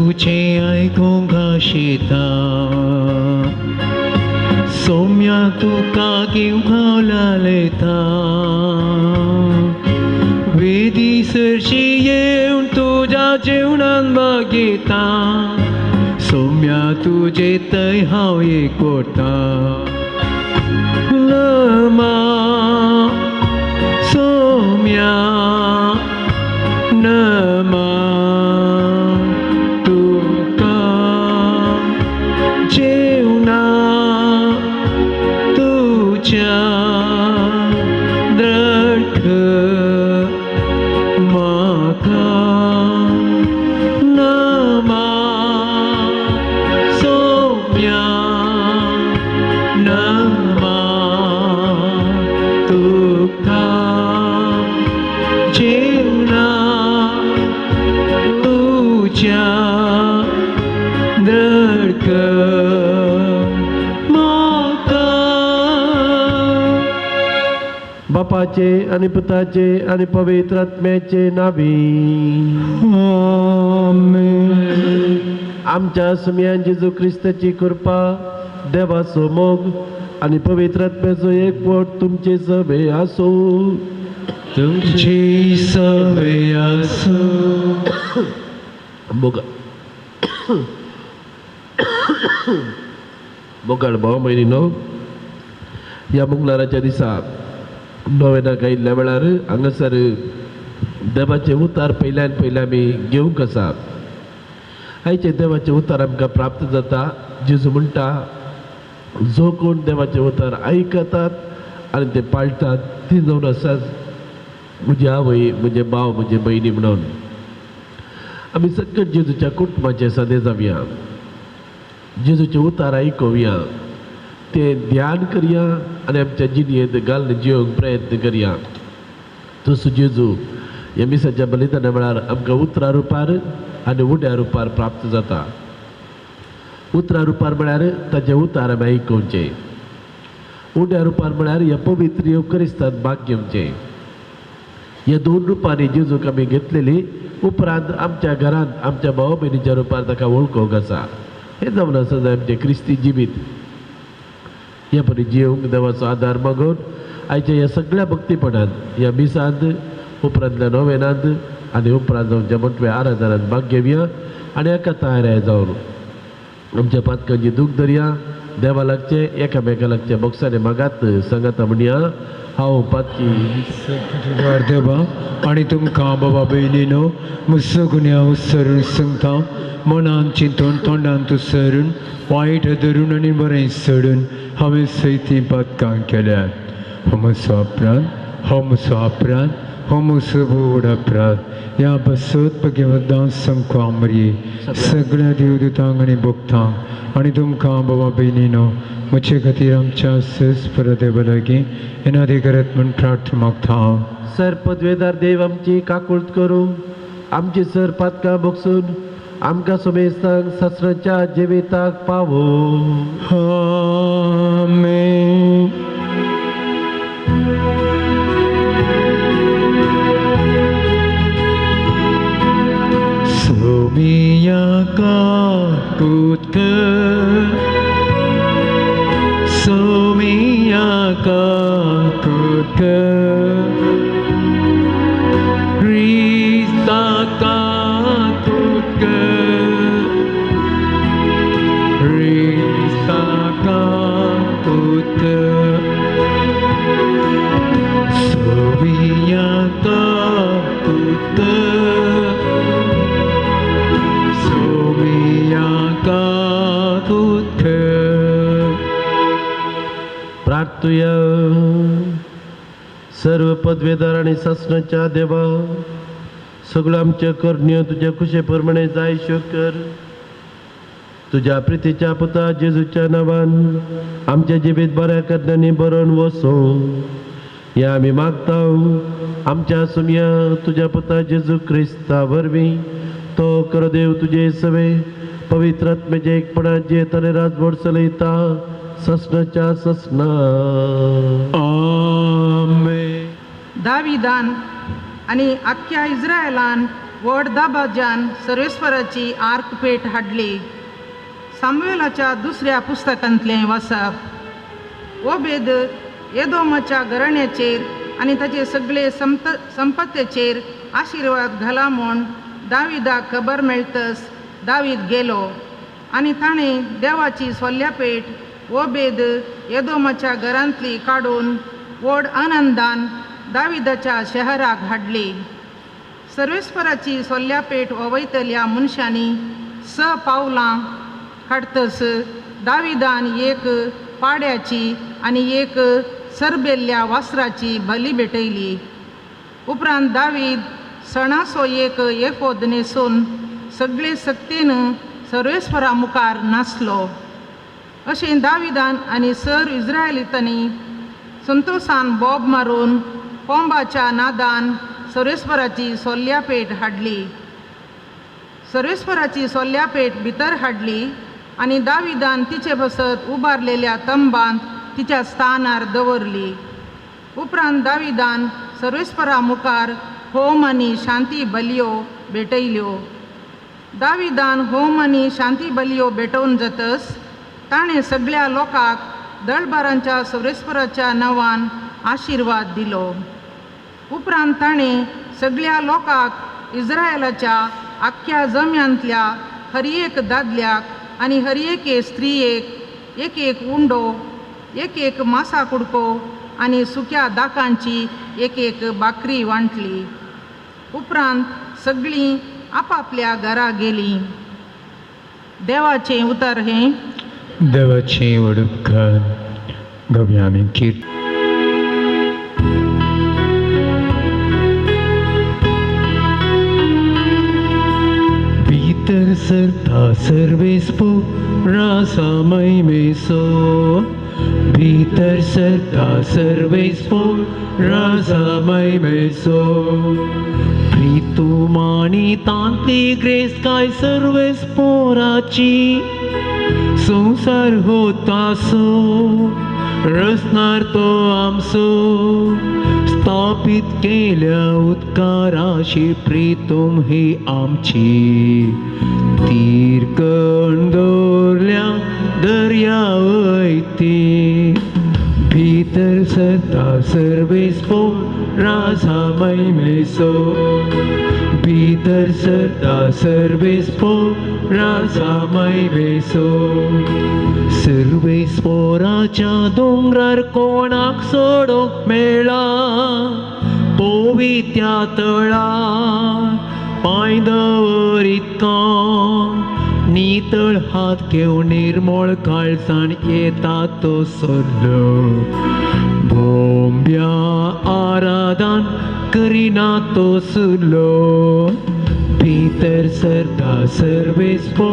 तुजें आयकूंक आशिता सोम्या तुका घेवंक हांव लालयता वेदी सरशी येवन तुज्या जेवणान मागयता सोम्या तुजे थंय हांव एक कोरता नमा सोम्या नमा तुका जेवणा तुज्या दर्ख म्हाका नमा सोम्या नमा तुका जेवणा तुज्या दर्ख म्हाका. बापाचे आणि पुताचे आणि पवित्र आत्म्याचे नावी. आमेन. आमच्या सुमयान जेजू क्रिस्ताची कृपा, देवाचो मोग आणि पवित्र आत्म्याचो एकवट तुमचे सवे आसूं. तुमची सवे आसूं. मोग मोगाळ भाव भयणीनो, ह्या मुंगलाराच्या दिसा नोवेनाक आयिल्ल्या वेळार हांगासर देवाचे उतार पयल्यान पयले आमी घेवंक आसा. आयचे देवाचे उतार आमकां प्राप्त जाता. जेजू म्हणटा, जो कोण देवाचे उतार आयकतात आनी ते पाळटात ती जावन आसात म्हजी आवय, म्हजे भाव, म्हजे भयणी म्हणून. आमी सगळे जेजूच्या कुटुंबाचे सदे जावया, जेजूचे उतार आयकुया, ते ध्यान करया आनी आमच्या जिणेंत घालून जिवंक प्रयत्न करया. तसो जेजू ह्या मिसाच्या बलिदाना वेळार आमकां उतरां रुपार आनी उड्या रुपार प्राप्त जाता. उतरां रुपार म्हळ्यार ताचे उतार आमी आयकुचे, उड्या रुपार म्हळ्यार ह्या पवित्र येवकरिस्तान भाग घेवचें. ह्या दोन रुपांनी जेजूक आमी घेतलेली उपरांत आमच्या घरांत आमच्या भाव भयणीच्या रुपार ताका वळखूंक आसा. हें जावन आसा आमचें क्रिस्ती जिवीत. ह्या परी जिवंक देवाचो आदार मागून आयच्या ह्या सगळ्या भक्तीपणांत, ह्या मिसांत, उपरांतल्या नोवेनांत आनी उपरांत आमच्या मोटव्या आराधनांत भाग घेवया आनी एका तयार जावन आमच्या पातकांची दूख धरया. देवा लागचे, एकामेका लागचे बोक्सांनी मागात सांगाता म्हणया, हांव पातकी. देवा आनी तुमकां बाबा भयणीनो मुसो गुन्यांव सरून सांगता, मनान चिंतून तोंडान तुसरून वायट धरून आनी बरें सोडून हांवें सयती पातकां केल्यात. हो म्हजो अपराध, हो म्हजो अपराध, हो म्हजो व्हड अपराध. ह्या बसत भगवद्दां संको आमरी सगळ्या देवदूतांक आनी भक्तांक आनी तुमकां बाबा भयणीनो म्हजे खातीर आमच्या सस परदेवा लागीं येनादी करत म्हूण प्रार्थना मागता हांव. सर पदवेदार देव आमची काकूळत करूं, आमची सर पातकां बगसून आमकां सुमेस्तांक सासणाच्या जिविताक पावो. आमेन. सोमिया काकूत, सोमिया काकूत, क्रिस्ता काकूत, क्रिस्ता काकूत, सोमिया काकूत, सोमिया काकूत. प्रार्थुया. सर्व पदवेदार आनी सासणाच्या देवा, सगळ्यो आमच्यो करण्यो तुज्या खुशे प्रमाणे जायश्यो कर. तुज्या प्रितीच्या पुता जेजूच्या नांवान आमच्या जिवीत बऱ्या करण्यांनी बरोवन वसो ह्या आमी मागता. आमच्या सुमया तुज्या पुता जेजू क्रिस्ता वरवीं तो कर देव तुजे सवे पवित्र आत्म्याचे एकपणात जे ताणें राजवट चलयता ससनाच्या ससना. आमेन. दाविदान आनी आख्ख्या इस्रायलान व्हड दबाज्यान सर्वेस्वराची आर्क पेट हाडली. सामुवेलाच्या दुसऱ्या पुस्तकांतलें वाचप. ओबेद येदोमाच्या घराण्याचेर आनी ताचे सगळे संपत्तेचेर आशिर्वाद घाला म्हूण दाविदाक खबर मेळतस दावीद गेलो आनी ताणें देवाची सोल्यापेट ओबेद येदोमाच्या घरांतली काडून व्हड आनंदान दाविदाच्या शहराक हाडली. सर्वेस्पराची सोल्यापेट वयतल्या मनशांनी 6 पावलां काडतस दाविदान एक पाड्याची आनी एक सरबेल्ल्या वासराची बली भेटयली. उपरांत दावीद सणाचो एक एफोद न्हेसून सगळे सक्तीन सर्वेस्परा मुखार नाचलो. अशें दाविदान आनी सर इस्रायलितांनी संतोसान बोब मारून कोंबाच्या नादान सर्वेस्पराची सोल्यापेट हाडली. सर्वेस्पराची सोल्यापेट भितर हाडली आनी दाविदान तिचे बसत उबारलेल्या तंबांत तिच्या स्थानार दवरली. उपरांत दाविदान सर्वेस्परा मुखार होम आनी शांती बलयो भेटयल्यो. दाविदान होम आनी शांती बलयो भेटोवन जातस ताणें सगळ्या लोकांक दळबारांच्या सर्वेस्पराच्या नांवान आशिर्वाद दिलो. उपरांत ताणें सगळ्या लोकांक इस्रायलाच्या आख्ख्या जम्यांतल्या हर एक दादल्याक आनी हर एके स्त्रियेक एक एक उंडो, एक एक मासा कुडको आनी सुक्या दाकांची एक एक बाकरी वांटली. उपरांत सगळीं आपापल्या घरा गेलीं. देवाचें उतर हें. देवाचें व्हड उपकार. गव्या आमी कीर्त. भितर सरता सर्वेस्पो रासा महिमेसो, भितर सरता सर्वेस्पो रासा महिमेसो. प्रीतुमानी तांतली ग्रेस काय सर्वेस्पोराची, संसार होतासो रसनार तो आमचो. स्थापित केल्या उत्काराशी प्रीतुम ही आमची, तीरकण दवरल्या दर्या वयती. भितर सरता सर्वेस्पो राजा महिमेसो, भितर सरता सर्वेस्पो राजा महिमेसो. सर्वेस्पोराच्या दोंगरार कोणाक सोडोवंक मेळा, पोवित्या तळार पांय दवरीत नितळ हात घेवन निर्मळ काळजान येता तो सरलो. बोंब्या आराधान करिना तो सुरलो. भितर सरता सर्वेस्पो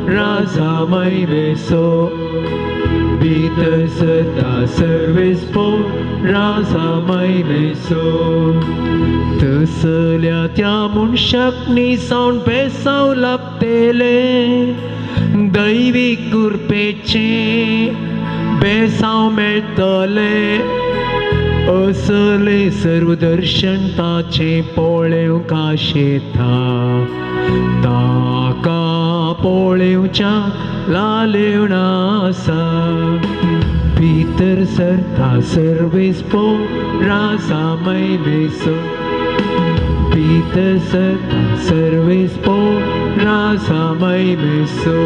राजा महिमेसो, भितर सरता सर्वेस्पो राजा महिमेसो. तसल्या त्या मनशाक निसावन बेसांव लाभतेलें, दैवी कृपेचें बेसांव मेळटलें. असले सर्वदर्शन ताचें पळेवंक आशेता, ताका पळेवच्या लालेवणा आसा. भितर सरता सर्वेस्पो राजा महिमेसो, भितर सरता सर्वेस्पो राजा महिमेसो.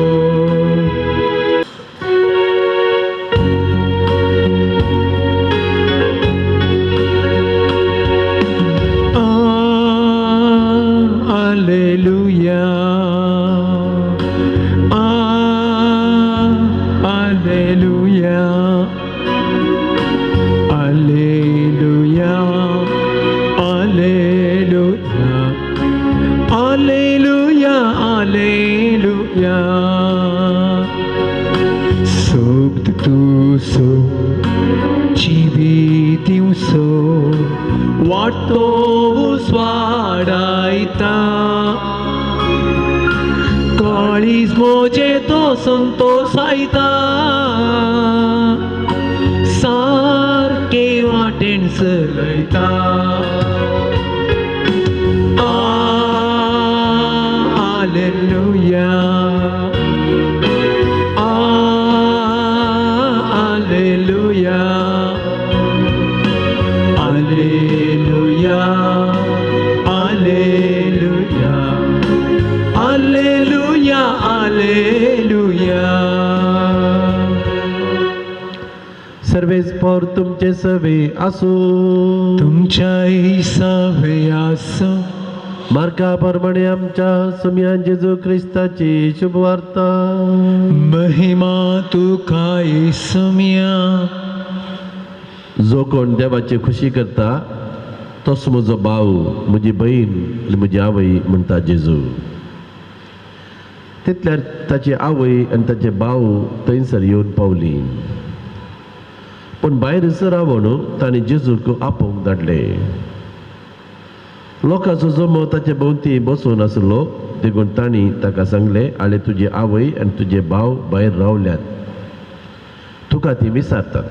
Alleluia, Alleluia, Alleluia, Alleluia, Alleluia, Alleluia. Sub tu so, जीवित सो, वाटतो स्वाडायता. काळीज मोजे तो संतोषायता, सारके वाटेन चलयता. सर्वेस्पोर तुमचे सवे आसूं. तुमच्याय सवे आसूं. मार्का प्रमाणे आमच्या सुमया जेजू क्रिस्ताची शुभवार्ता. महिमा तुका येसुम्या. जो कोण देवाची खुशी करता तोच म्हजो भाव, म्हजी बहीण आनी म्हजी आवय म्हणटा जेजू. तितल्यार ताची आवय आनी ताचे भाव थंयसर येवन पावली, पूण भायर रावन तांणी जेजूक आपोवंक धाडले. लोकांचो जमो ताचे भोंवती बसून आसलो, देखून तांणी ताका सांगलें, आले तुजी आवय आनी तुजे भाव भायर रावल्यात, तुका ती विचारतात.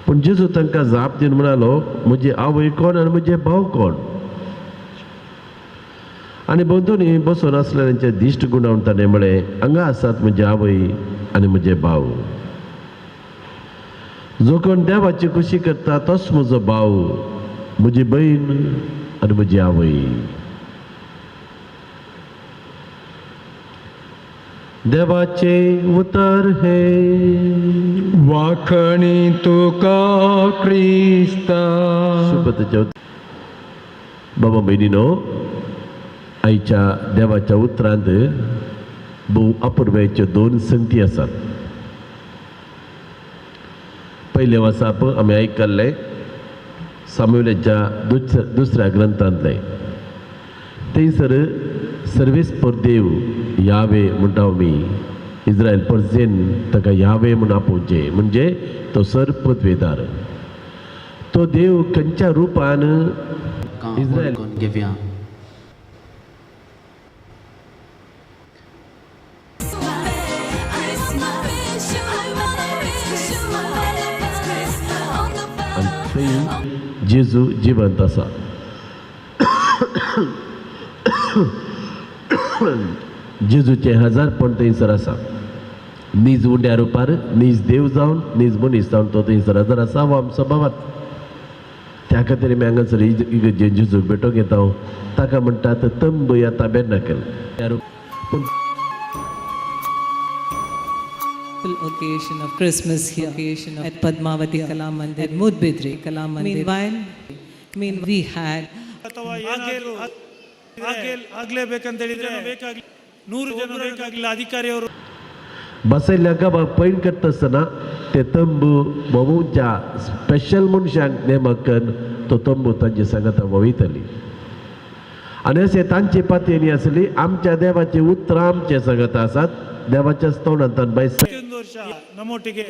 पूण जेजू तांकां जाप दिवन म्हणालो, म्हजी आवय कोण आनी म्हजे भाव कोण? आनी भोंवतणी बसून आसलेल्यांचे दिश्ट गुंडावन ताणें म्हळें, हांगा आसात म्हजी आवय आनी म्हजे भाव. जो कोण देवाची खुशी करता तोच म्हजो भाव, म्हजी बहीण आनी म्हजी आवय. देवाचे उतर हे. वाखणी तुका क्रिस्ता. शुभतेच्या बाबा भयणीनो, आयच्या देवाच्या उतरांत भोव अपुर्बायेच्यो दोन संगती आसात. पयलें वाचप आमी आयकल्लें सामुएलाच्या दुसऱ्या ग्रंथांतलें. थंयसर सर्वेस्पर देव यावे म्हणटा आमी, इस्रायल परजेन ताका यावे म्हूण आपोवचें, म्हणजे तो सर पदवेदार. तो देव खंयच्या रुपान इस्रायल वळखून घेवया. आनी थंय जेजू जिवंत आसा. जेजूचें हजारपण थंयसर आसा. नीज उंड्या रुपार नीज देव जावन नीज मनीस जावन तो थंयसर हजर आसा. हो आमचो भावात. त्या खातीर आमी हांगासर इगर्जेन जेजूक भेटोवंक येता. ताका म्हणटात तंब या ताबेर्नाकल. पूण occasion of Christmas here, occasion at Padmavati Kala Mandir, at Mudbidri Kala Mandir. Meanwhile, we had ಅಥವಾ ಏನಾದರೂ ಆಗ್ಲೇಬೇಕಂತ ಹೇಳಿದ್ರೆ ಬೇಕಾಗ್ಲಿ 100 ಜನ ಬೇಕಾಗಿಲ್ಲ ಅಧಿಕಾರಿಯವರು. बसयल्ल्या गांवाक पैण करता आसतना ते तंबू भोंवच्या स्पेशल मनशांक नेमक करून तो तंबू तांचे सांगाता वयतली. आनी अशें तांची पातयेनी आसली, आमच्या देवाची उतरां आमचे सांगाता आसात. देवाच्याच तोंडांतल्यान बाय ಪ್ರತಿಯೊಂದು ವರ್ಷ ನಮ್ಮೊಟ್ಟಿಗೆ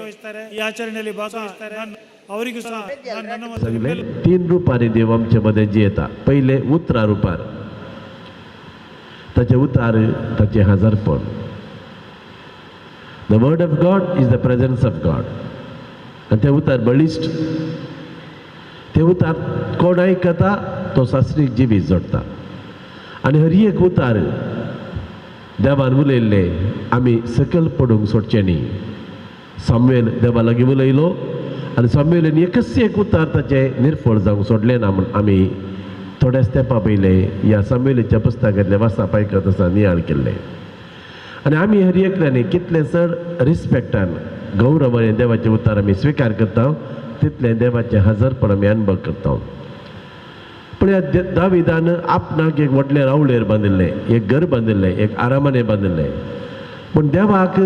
ಈ ಆಚರಣೆಯಲ್ಲಿ ಭಾಗವಹಿಸ್ತಾರೆ. ಅವರಿಗೂ ಸಹ ನಾನು ನನ್ನ ಮತ್ತು सांगलें, तीन रुपांनी देव आमचे मदें जियेता. पयलें उतरां रुपार, ताचें उतार ताचें हजारपण. The word of God is the presence of God. आनी तें उतार बळिश्ट, तें उतार कोण आयकता तो सासणीक जिवीत जोडटा. आनी हर एक उतार देवान उलयल्लें आमी सकयल पडूंक सोडचें न्ही. सामुएल देवा लागीं उलयलो आनी सामुएलान एकच एक उतार ताचें निर्फळ जावंक सोडलें ना म्हूण आमी थोड्याच तेंपा पयलें ह्या सामुएलाच्या पुस्तकांतलें वाचप आयकत आसतना नियाळ केल्लें. आनी आमी हर एकल्यांनी कितलें चड रिस्पेक्टान गौरवान देवाचें उतार आमी स्विकार करता तितलें देवाचें हजरपण आमी अनुभव करता. पूण ह्या दाविदान आपणाक एक व्हडलें रावळेर बांदिल्लें, एक घर बांदिल्लें, एक आरामाने बांदिल्लें. पूण देवाक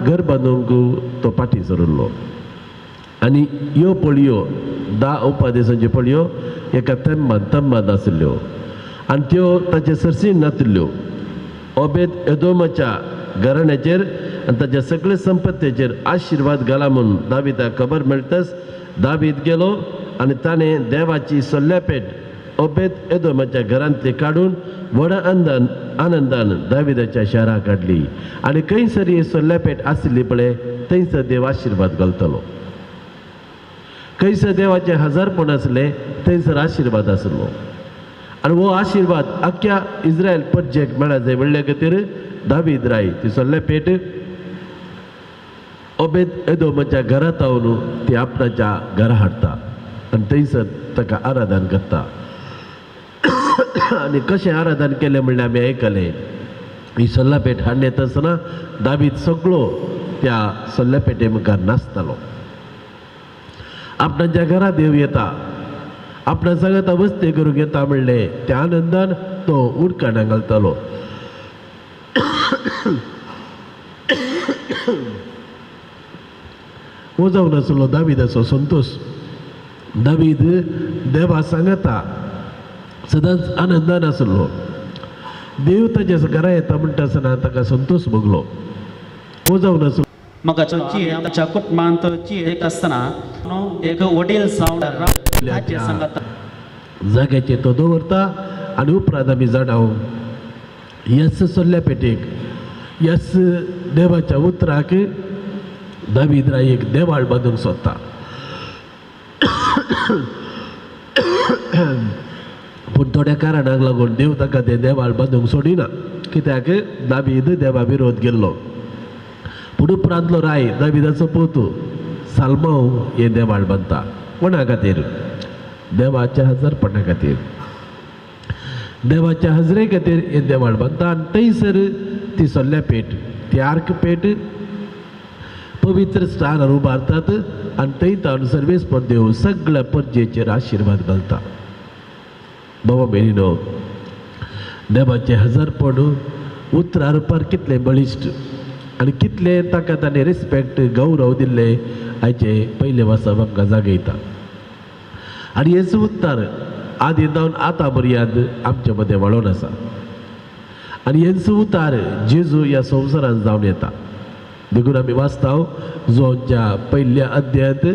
घर बांदूंक तो फाटीं सरिल्लो. आनी ह्यो पळयो 10 उपदेसांच्यो पळयो एका तेंबान तंबान आशिल्ल्यो आनी त्यो ताचे सरसीन नातिल्ल्यो. ओबेद एदोमाच्या घराण्याचेर आनी ताच्या सगळे संपत्तेचेर आशिर्वाद घाला म्हूण दाविदाक खबर मेळटच दावीद गेलो आनी ताणें देवाची सल्ल्यापेट ओबेद एदोमाच्या घरांतली काडून व्हडा आनंदान दाविदाच्या शाराक काडली. आनी खंयसर ही सल्ल्यापेट आशिल्ली पळय थंयसर देव आशिर्वाद घालतलो. खंयसर देवाचें हजारपण आसलें थंयसर आशिर्वाद आसलो. आनी हो आशिर्वाद आख्ख्या इस्रायल परजेक मेळा जाय म्हणल्या खातीर दावीद राय ती सल्ल्यापेट ओबेद एदोमाच्या घरांत हाडून ती आपणाच्या घरा हाडटा आनी थंयसर ताका आराधन करता. आनी कशें आराधन केलें म्हणल्यार आमी आयकलें, ही सल्लापेट हाडून येता आसतना दावीद सगळो त्या सल्ल्यापेटे मुखार नाचतालो. आपणाच्या घरा देव येता, आपणा सांगाता वस्ती करूंक येता म्हणलें त्या आनंदान तो उडकाणां घालतालो. हो जावन आसलो दाविदाचो संतोश. दावीद देवा सांगाता सदांच आनंदान आसलो. देव ताच्या घरा येता म्हणटा आसतना ताका संतोश भोगलो. हो जावन आसलो म्हाका आमच्या कुटुंबांत एक आसतना एक वडील जावन सांगता जाग्याचेर तो दवरता आनी उपरांत आमी जाणाव यस सोल्ल्या पेटेक यस देवाच्या उतराक दावीद राय एक देवाळ बांदूंक सोदता. पूण थोड्या कारणाक लागून देव ताका तें देवाळ बांदूंक सोडिना, कित्याक दावीद देवा विरोध गेल्लो. पूण उपरांतलो राय दाविदाचो पोतू साल्मांव हें देवाळ बांदता. कोणा खातीर? देवाच्या हजरपणा खातीर, देवाच्या हजरे खातीर हें देवाळ बांदता. आनी थंयसर ती सोल्ल्या पेट, ती आर्क पेट पवित्र स्थानार उबारतात आनी थंय तावन सर्वेस्पर देव सगळ्या परजेचेर आशिर्वाद घालता. बाबा भयणीनो, देवाचें हजरपण उतरां रुपार कितलें बळिश्ट आनी कितलें ताका ताणें रिस्पेक्ट गौरव दिल्ले हाचें पयलें वाचप आमकां जागयता. आनी हेच उत्तर आदी जावन आतां पर्यंत आमचे मदें वाळोन आसा. आनी हेच उतार जेजू ह्या संवसारांत जावन येता. देखून आमी वाचता जोनच्या पयल्या अध्यायांत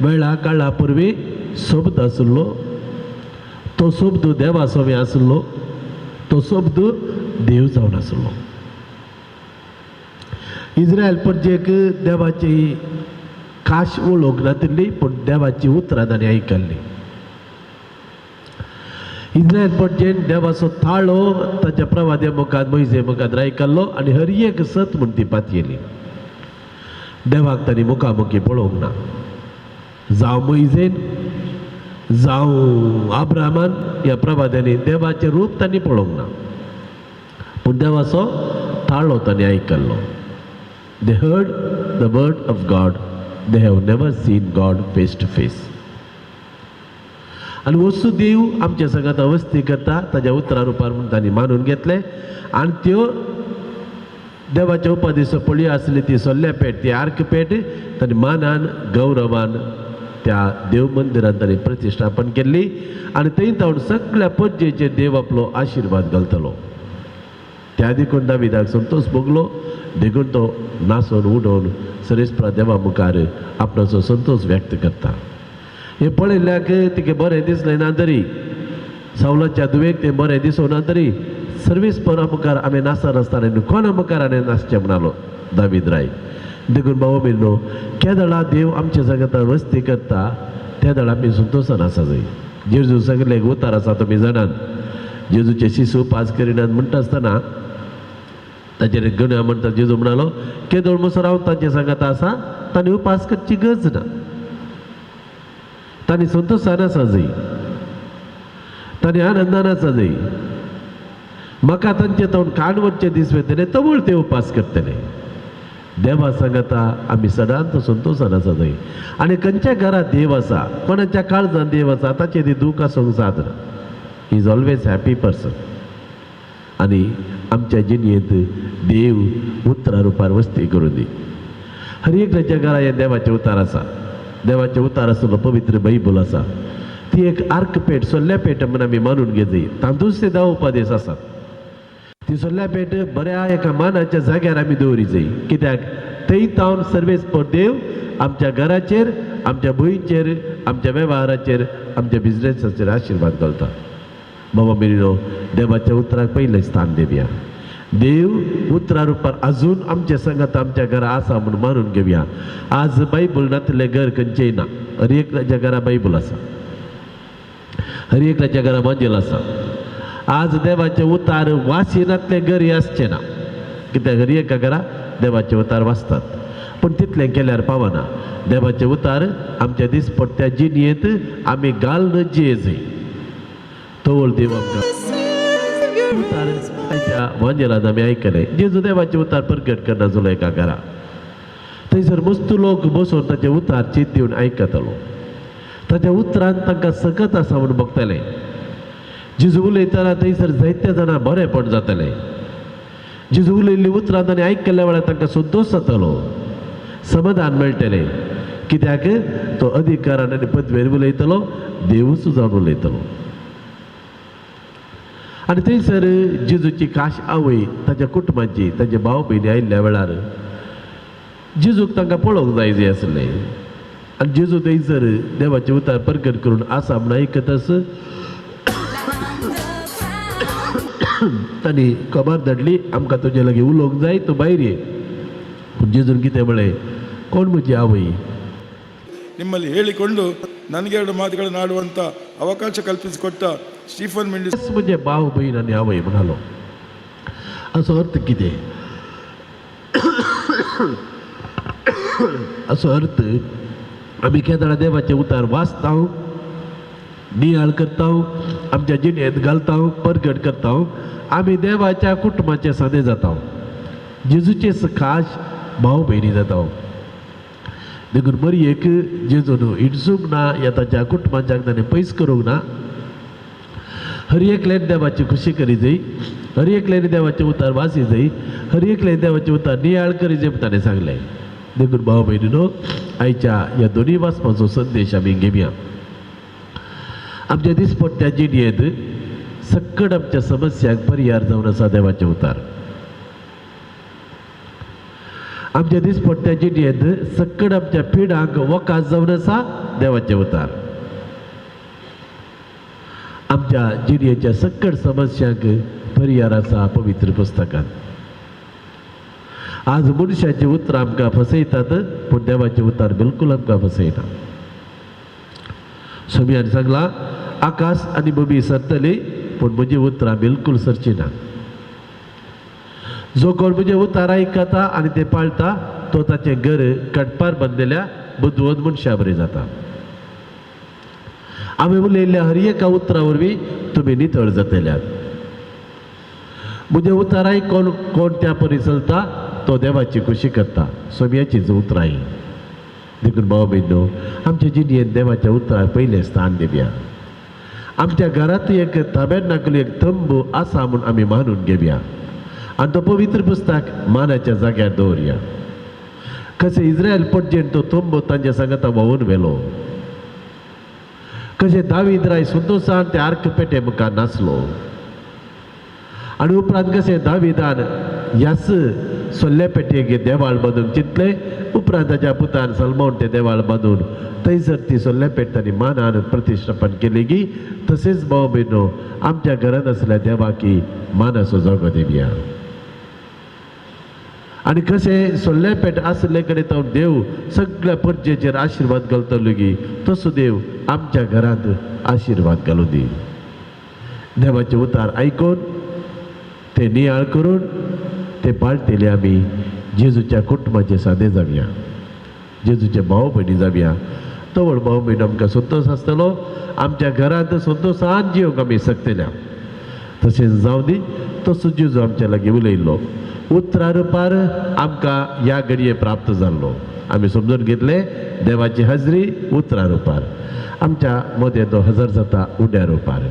वेळा काळा पुर्वी शब्द आशिल्लो, तो शब्द देवा सवे आशिल्लो, तो शब्द देव जावन आशिल्लो. इस्रायल परजेक देवाची खास वळख नातिल्ली, पूण देवाची उतरां तांणी आयकल्ली. इस्रायल परजेन देवाचो थाळो ताच्या प्रवाद्या मुखार मोयजे मुखार आयकल्लो आनी हर एक सत म्हूण ती पातयेली. देवाक तांणी मुखामुखी पळोवंक ना, जावं मोयजेन जावं आब्रामान ह्या प्रवाद्यांनी देवाचें रूप तांणी पळोवंक ना, पूण देवाचो थाळो तांणी आयकल्लो. They heard the word of God, they have never seen God face to face. आनी वस्तू देव आमच्या संगात अवस्थी करता ताज्या उतरा रुपार म्हूण तांणी मानून घेतलें आनी त्यो देवाच्या उपादेसो पळय आसली ती सोल्ल्या पेट, ती आर्क पेट तांणी मानान गौरवान त्या देव मंदिरांत तांणी प्रतिश्ठापन केल्ली आनी थंय तावन सगळ्या परजेचेर देव आपलो आशिर्वाद घालतलो. त्या देखून दाविदाक संतोश भोगलो, देखून तो नाचून उडोवन सरेस्परा देवा मुखार आपणाचो संतोश व्यक्त करता. हें पळयल्ल्याक तिका बरें दिसलें ना तरी, सावलाच्या धुवेक तें बरें दिसूं ना तरी सर्वेस्परा मुखार आमी नासतना कोणा मुखार आनी नाचचें म्हणालो दावीद राय. देखून भाव भयणीनो, केदळा देव आमच्या सांगाता वस्ती करता त्या आमी संतोशान आसा जाय. जेजू सगळे उतार आसा तुमी जाणात, जेजूचे शिशू पास करिनात म्हणटा आसतना ताचेर गण्या म्हणटा जेजू म्हणालो केदोळ म्हणसर हांव तांचे सांगाता आसा, तांणी उपास करची गरज ना, तांणी संतोशान आसा जाय, तांणी आनंदान आसा जाय. म्हाका तांचे तोंड कान वचचे दीस वयतले तवळ ते उपास करतले. देवा सांगाता आमी सदांच संतोशान आसा जाय. आनी खंयच्या घरांत देव आसा, कोणाच्या काळजान देव आसा, ताचें ती दूख आसूंक जायना. He is always happy person. आनी आमच्या जिणेंत देव उतरा रुपार वस्ती करून दी. हर एकल्याच्या घरा हें देवाचें उतार आसा, देवाचें उतार आसलो पवित्र बायबल आसा, ती एक आर्क पेट सोल्ल्या पेट म्हूण आमी मानून घेतली. तातूंत ते 10 उपदेश आसात. ती सोल्ल्या पेट बऱ्या एका मानाच्या जाग्यार आमी दवरी जाय, कित्याक थंय तावन सर्वेस्पर देव आमच्या घराचेर, आमच्या भुंयचेर, आमच्या वेव्हाराचेर, आमच्या बिजनेसाचेर आशिर्वाद घालता. बाबा भयणीनो, देवाच्या उतराक पयलें स्थान दिवया. देव उतरा रुपार अजून आमच्या संगात आमच्या घरा आसा म्हूण मानून घेवया. आज बायबल नातिल्लें घर खंयचेंय ना, हर एकल्याच्या घरा बायबल आसा, हर एकल्याच्या घरा मंजील आसा. आज देवाचें उतार वासिनातलें घर हें आसचें ना, कित्याक हर एका घरा देवाचें उतार वाचतात, पूण तितलें केल्यार पावना. देवाचें उतार आमच्या दिसपट्ट्या जिणेंत आमी घालून जिये जाय. तवळ देव आमकां उतार ताच्या वांजेलान आमी आयकलें. जेजू देवाचें उतार प्रगट करना जालो एका घरा, थंयसर मस्त लोक बसून ताचें उतार चीत दिवन आयकतालो. ताच्या उतरान तांकां सकत आसा म्हूण बगतले. जेजू उलयतना थंयसर जायते जाणां बरेंपण जातलें. जेजू उलयल्लीं उतरां तांणी आयकल्ल्या वेळार तांकां संतोश जातलो, समाधान मेळटलें. कित्याक तो अधिकारान आनी पदवेर उलयतलो, देवूच जावन उलयतलो. आनी थंयसर जेजूची खास आवय ताच्या कुटुंबाची ताचे भाव भयणी आयिल्ल्या वेळार जेजूक तांकां पळोवंक जाय जाय आसलें. आनी जेजू थंयसर देवाचें उतर परगट करून आसा म्हूण आयकतच तांणी खबर धाडली, आमकां तुजे लागीं उलोवंक जाय, तूं भायर ये. पूण जेजून कितें म्हळें, कोण म्हजी आवय? ನಿಮ್ಮಲ್ಲಿ ಹೇಳಿಕೊಂಡು ನನಗೆ ಎರಡು ಮಾತುಗಳನ್ನು ಆಡುವಂಥ ಅವಕಾಶ ಕಲ್ಪಿಸಿಕೊಟ್ಟ ಸ್ಟೀಫನ್ ಮೆಂಡಿಸ್ म्हजे भाव भयण आनी आवय म्हणालो. असो अर्थ कितें? असो अर्थ आमी केन्ना देवाचें उतार वाचता, नियाळ करता, आमच्या जिणेंत घालता, परगट करता, आमी देवाच्या कुटुंबाचे सादे जाता, जेजूचे खास भाव भयणी जाता. देखून मरयेक जेजून हिणसूंक ना, या ताच्या कुटुंबाच्याक ताणें पयस करूंक ना. हर एकल्यान देवाची खुशी करी जाय, हर एकल्यान देवाचें उतार वाची जाय, हर एकल्यान देवाचें उतार नियाळ करी जाय म्हूण ताणें सांगलें. देखून भाव भयणीनो, आयच्या ह्या दोनूय वाचपाचो संदेश आमी घेवया. आमच्या दिसपट्ट्या जिणेंत सक्कड आमच्या समस्यांक परिहार जावन आसा देवाचें उतार. आमच्या दिसपट्ट्या जिणेंत सक्कड आमच्या पिडांक वकास जावन आसा देवाचें उतार. आमच्या जिणेच्या सक्कड समस्यांक परिहार आसा पवित्र पुस्तकांत. आज मनशाचीं उतरां आमकां फसयतात, पूण देवाचें उतार बिलकूल आमकां फसयना. सोम्यान सांगलां, आकाश आनी भूमी सरतली, पूण म्हजी उतरां बिलकूल सरची ना. जो कोण म्हजें उतार आयकता आनी ते पाळटा, तो ताचें घर कडपार बांदलेल्या बुदवंत मनशा बरी जाता. आमी उलयल्ल्या हर एका उतरा वरवीं तुमी नितळ जातल्यात. म्हजें उतार आयकोन कोण त्या परी चलता, तो देवाची खुशी करता. सोम्याचीच उतरां हीं. देखून भाव भयणो, आमच्या जिणेंत देवाच्या उतराक पयलें स्थान दिवया. आमच्या घरांत एक ताबेरनाकल एक तंबू आसा म्हूण आमी मानून घेवया आनी तो पवित्र पुस्तक मानाच्या जाग्यार दवरया. कशें इस्रायल पटजेन तो तंबू तांच्या सांगाता व्हांवून व्हेलो, कशें दावीद राय संतोशान ते आर्क पेटे मुखार नाचलो, आनी उपरांत कशें दाविदान ह्याच सोल्ल्या पेटयेक देवाळ बांदूंक चिंतलें, उपरांत ताच्या पुतान सलमोन तें देवाळ बांदून थंयसर ती सोल्ल्या पेट तांणी मानान प्रतिश्ठापन केली की, तशेंच भाव भयणो आमच्या घरांत आसल्या देवाकी मानाचो जागो दिवया. आनी कशें सोल्ल्या पेट आसले कडेन तो देव सगळ्या परजेचेर आशिर्वाद घालतलो की, तसो देव आमच्या घरांत आशिर्वाद घालूं दी. देवाचे उतार आयकून ते नियाळ करून ते पाळटेले आमी जेजूच्या कुटुंबाचे सादे जावया, जेजूचे भाव भयणी जावया. तवळ भाव भयण आमकां संतोश आसतलो, आमच्या घरांत संतोशान जिवंक आमी शकतल्या. तशेंच जावं दी. तसो जेजू आमच्या लागीं उलयल्लो उतरा रुपार आमकां ह्या घडये प्राप्त जाल्लो. आमी समजून घेतले देवाची हजरी उतरा रुपार आमच्या मदें तो हजर जाता उड्या रुपार.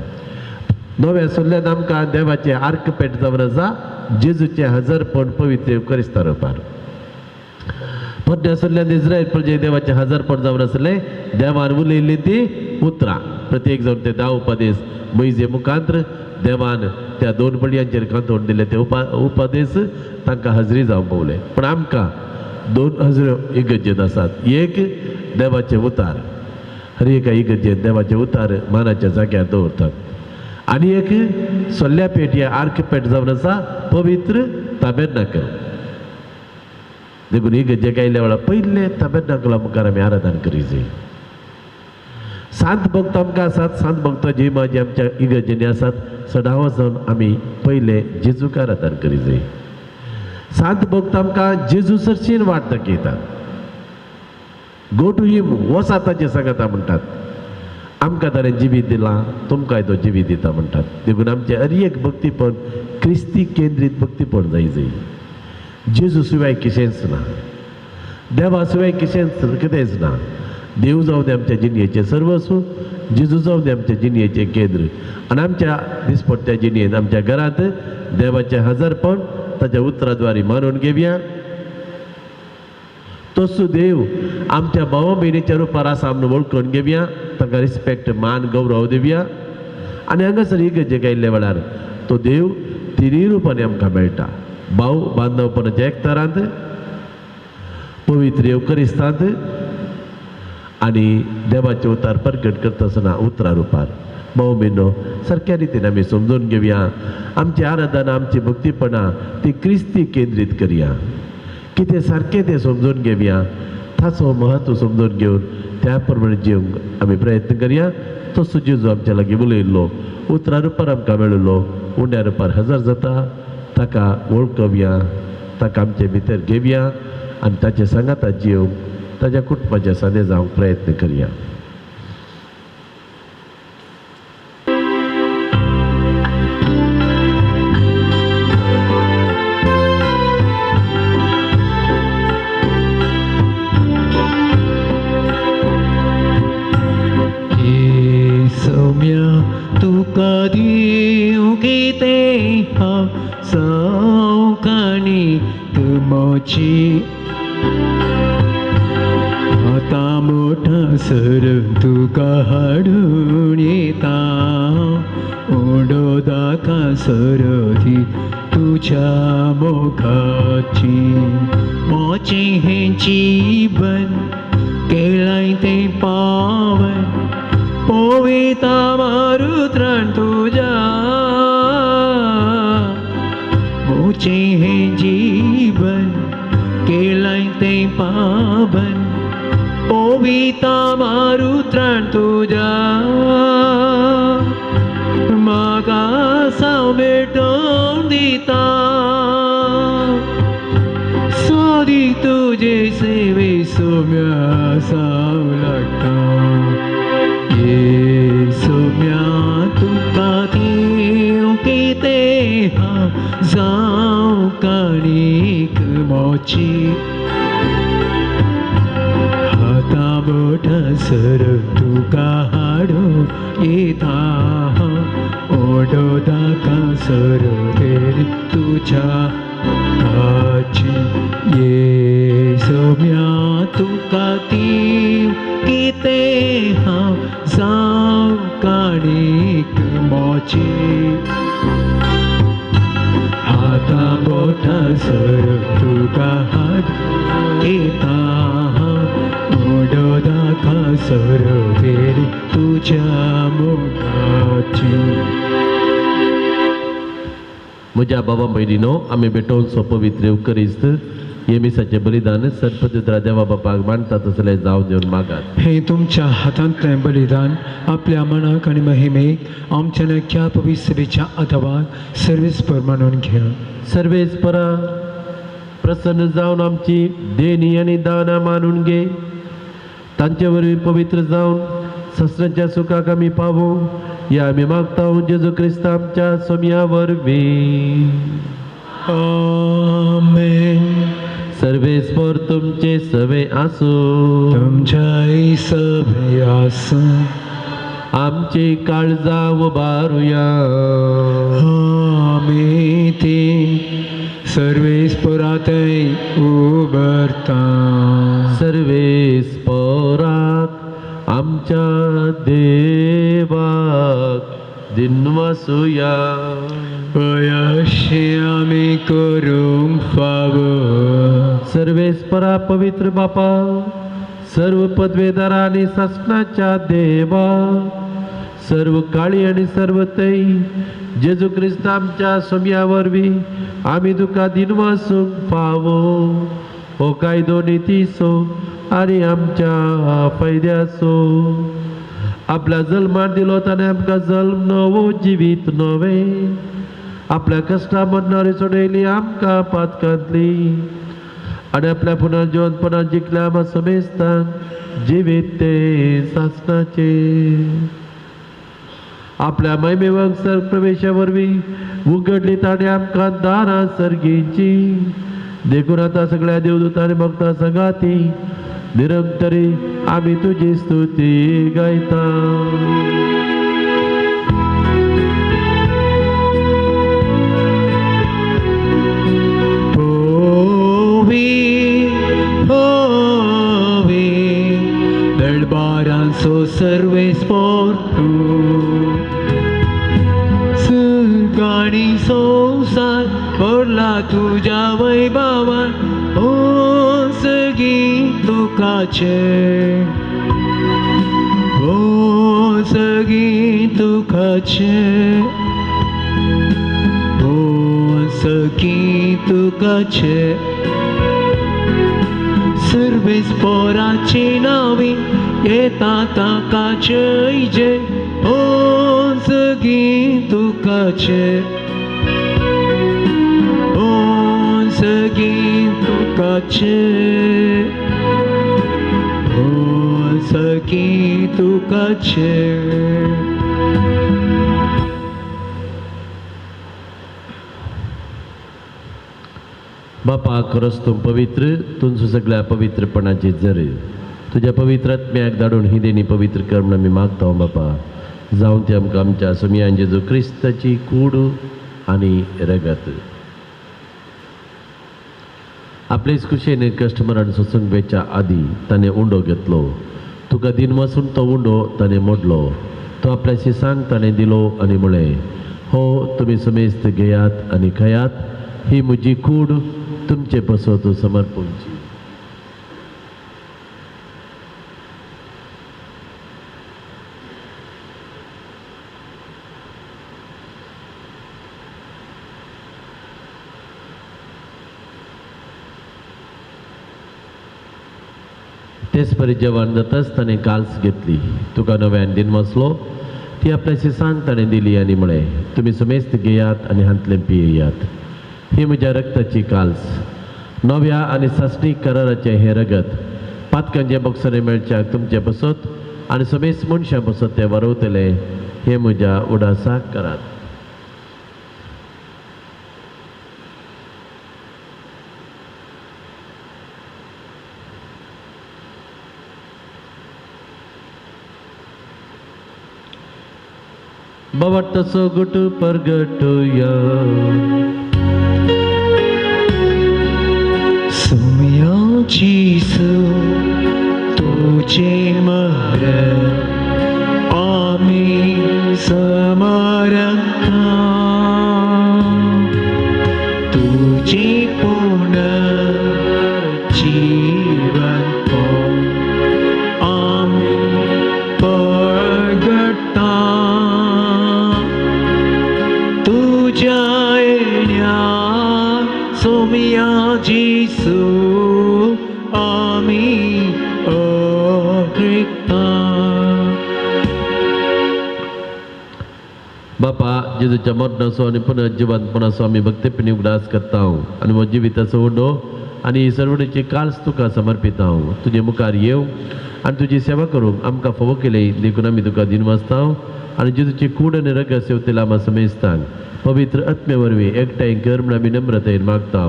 नव्या सोल्ल्यान आमकां देवाचें आर्क पेट जावन आसा जेजूचें हजरपण पवित्र क्रिस्ता रुपार. पोरण्या सोल्ल्यान इस्रायल प्रजे देवाचें हजरपण जावन आसलें देवान उलयल्ली ती उतरां. प्रत्येक जावन ते 10 उपदेश मैजे मुखांत्र देवान त्या 2 बळयांचेर कांतोवन दिले ते उपदेश तांकां हजरी जावंक पावले. पूण आमकां 2 हजऱ्यो इगर्जेंत आसात. एक देवाचें उतार, हर एका इगर्जेंत देवाचें उतार मानाच्या जाग्यार दवरतात, आनी एक सोल्ल्या पेट या आर्क पेट जावन आसा पवित्र ताबेरनाकल. देखून इगर्जेक आयिल्ल्या वेळार पयलें ताबेरनाकला मुखार आमी आराधन करी जाय. सांत भक्त आमकां आसात, सांत भक्त जी माझी आमच्या इगर्जेंनी आसात, सदांच जावन आमी पयलें जेजूक आराधन करी जाय. सांत भक्त आमकां जेजू सरशीन वाट दाखयतात. गो टू हिम, वसा ताचे सांगता म्हणटात. आमकां ताणें जिवीत दिलां, तुमकांय तो जिवीत दिता म्हणटात. देखून आमचें हर एक भक्तीपण क्रिस्ती केंद्रीत भक्तीपण जाय जाय. जेजू शिवाय कितेंच ना, देवा शिवाय कितेंच ना. देव जावं दे आमच्या जिणयेचें सर्वस्व, जेजू जावं दे आमच्या जिणयेचें केंद्र आनी आमच्या दिसपट्ट्या जिणयेंत आमच्या घरांत देवाचें हजारपण ताच्या उतराद्वारे मानून घेवया. तसो देव आमच्या भावा भयणीच्या रुपार आसा म्हणून वळखून घेवया, तांकां रिस्पेक्ट मान गौरव दिवया. आनी हांगासर इगर्जेक आयिल्ल्या वेळार तो देव तिनूय रुपांनी आमकां मेळटा, भाव बांधवपणाच्या एकतारांत, पवित्र येवकरिस्तांत आनी देवाचे उतार प्रगट करता आसतना उतरा रुपार. भाव भयणो सारक्या रितीन आमी समजून घेवया, आमची आराधना आमची भक्तीपणां ती क्रिस्ती केंद्रीत करया, कितें सारकें तें समजून घेवया, ताचो म्हत्व समजून घेवन त्या प्रमाणे जिवंक आमी प्रयत्न करया. तसो जेजू आमच्या लागीं उलयल्लो, उतरा रुपार आमकां मेळिल्लो, उंड्या रुपार हजर जाता, ताका वळखुया, ताका आमचे भितर घेवया आनी ताचे सांगाता जिवंक ताच्या कुटुंबाच्या सादें जावंक प्रयत्न करया. आता मोठा सर तुका हाडून येता, ओडो दाखा सरदी तुझ्या मोगाची. मोचें हें जीवन केलाय तें पावन, पोवेता मारुत्राण तुझ्या. मोचें हें जीवन केलाय तें पावन, पोविता मारुत्राण तुझ्या. म्हाका साव भेटोवन दिता, सोदी तुजे सेवे सोम्या साव लागता. ये सोम्या तुका दिवं कितें हांव जावं काणीक मोची. हाता बोटा सर तुका हाडून येता, ओडो दाखा सर तेरी तुझ्या मुखाची. ये सोम्या तुका दिवं कितें हांव जावं काणीक मोची. हाता बोटा सर तुका हाडून येता, ओडो दाखा सर तेरी तुझ्या मोगाची. म्हज्या बाबा भयणीनो, आमी भेटोवचो पवित्र येवकरिस्त हे मिसाचें बलिदान सरपतिद्रा देवा बापाक मानता तसलें जावं दिवन मागात. हे तुमच्या हातांतलें बलिदान आपल्या मनाक आनी महिमेक आमच्या नक्या पवित्र सभेच्या आदावाक सर्वेस्पर मानून घ्या. सर्वेस्परा प्रसन्न जावन आमची देणी आनी दानां मानून घे, तांचे वरवीं पवित्र जावन सस्राच्या सुखाक आमी पावो ह्या आमी मागता जेजू क्रिस्त आमच्या सोम्या वरवीं. आमेन. सर्वेस्पर तुमचे सवे आसूं, तुमच्याय सवे आसूं. आमची काळजां उबारुया, आमी ती सर्वेस्परातय उबरता. सर्वेस्पराक आमच्या देवाक दिनवासुया. अशें आमी करूंक फावो. सर्वेस्परा पवित्र बापा, सर्व पदवेदारा आनी सासणाच्या देवा, सर्व काळी आनी सर्व तै जेजू क्रिस्त आमच्या सोम्या वरवीं आमी तुका दिनवासूंक फावो. हो कायदो नितीचो आनी आमच्या फायद्याचो. आपल्या जल्मान दिलो ताणें आमकां जल्म नवो जिवीत नवें, आपल्या कश्टा मरणारी सोडयली आमकां पातकांतली आनी आपल्या पुनर्जिवनपणान जिखल्या आमकां समेस्तांक जिवीत ते सासणाचें. आपल्या महिमेवंक सर प्रवेशा वरवीं उगडली ताणें आमकां दारां सर्गीची. देखून आतां सगळ्या देवदूतांनी भक्तां सांगाती निरंतरी आमी तुजी स्तुती गायता. होवी दळबारांचो सर्वेस्पोर तूं सुगाणी संवसार भरला तुज्या वैभवान हो सगीं तुकाचे हो सगीं तुकाचे हो सगीं तुकाचे सर्वेस पोराची नावी येता ताका जय जय हो सगीं तुकाचे हो सगीं तुकाचे हो सगीं तुकाचे. बापा खरोच तूं पवित्र, तुमचो सगळ्या पवित्रपणाची जर तुज्या पवित्र आत्म्याक धाडून ही देणी पवित्र कर म्हणून आमी मागता बापा. जावं ती आमकां आमच्या सोमयान जेजू क्रिस्ताची कूड आनी रगत. आपलेच खुशयेन कस्टमरान सोसूंक वेच्या आदी ताणें उंडो घेतलो. तुका दिन वसून तो उंडो ताणें मोडलो. तो आपल्या शिसांक ताणें दिलो आनी म्हळें, हो तुमी समेस्त घेयात आनी खायात, ही म्हजी कूड तुमचे पसत समर्पणची. तेच परी जेवण जाताच ताणें काल्स घेतली. तुका नव्यान दिन वसलो ती आपल्या शिसांक ताणें दिली आनी म्हळें, तुमी समेस्त घेयात आनी हांतलें पियेयात, ही म्हज्या रक्ताची काल्स, नव्या आनी सासणीक कराराचें हें रगत पातकांचे बक्षाने मेळच्याक तुमचे पसत आनी समेस्त मनशां पसत तें वरवतलें, हें म्हज्या उडासाक करात. बाबा गुट परगटुया सुम्या जेजू तुझे मरण आमी समरता, तुझे पुनर्जीवन आमी परगटा, तुझ्या येण्या सोम्या जेजू आमी अकृता. बापा जेजूच्या मरणाचो आनी पुनर्जिवंतपणाचो आमी भक्तीपणी उगडास करता आनी म्हज्या जिविताचो उंडो आनी सर्वणीची काल्स तुका समर्पिता. तुजे मुखार येव आनी तुजी सेवा करूंक आमकां फावो केली देखून आमी तुका दिनवासता आनी जेजूची कूड आनी रगत सेवतेला आमा समेस्तांक पवित्र आत्मे वरवीं एकठांय कर म्हूण आमी नम्रतायेन मागता.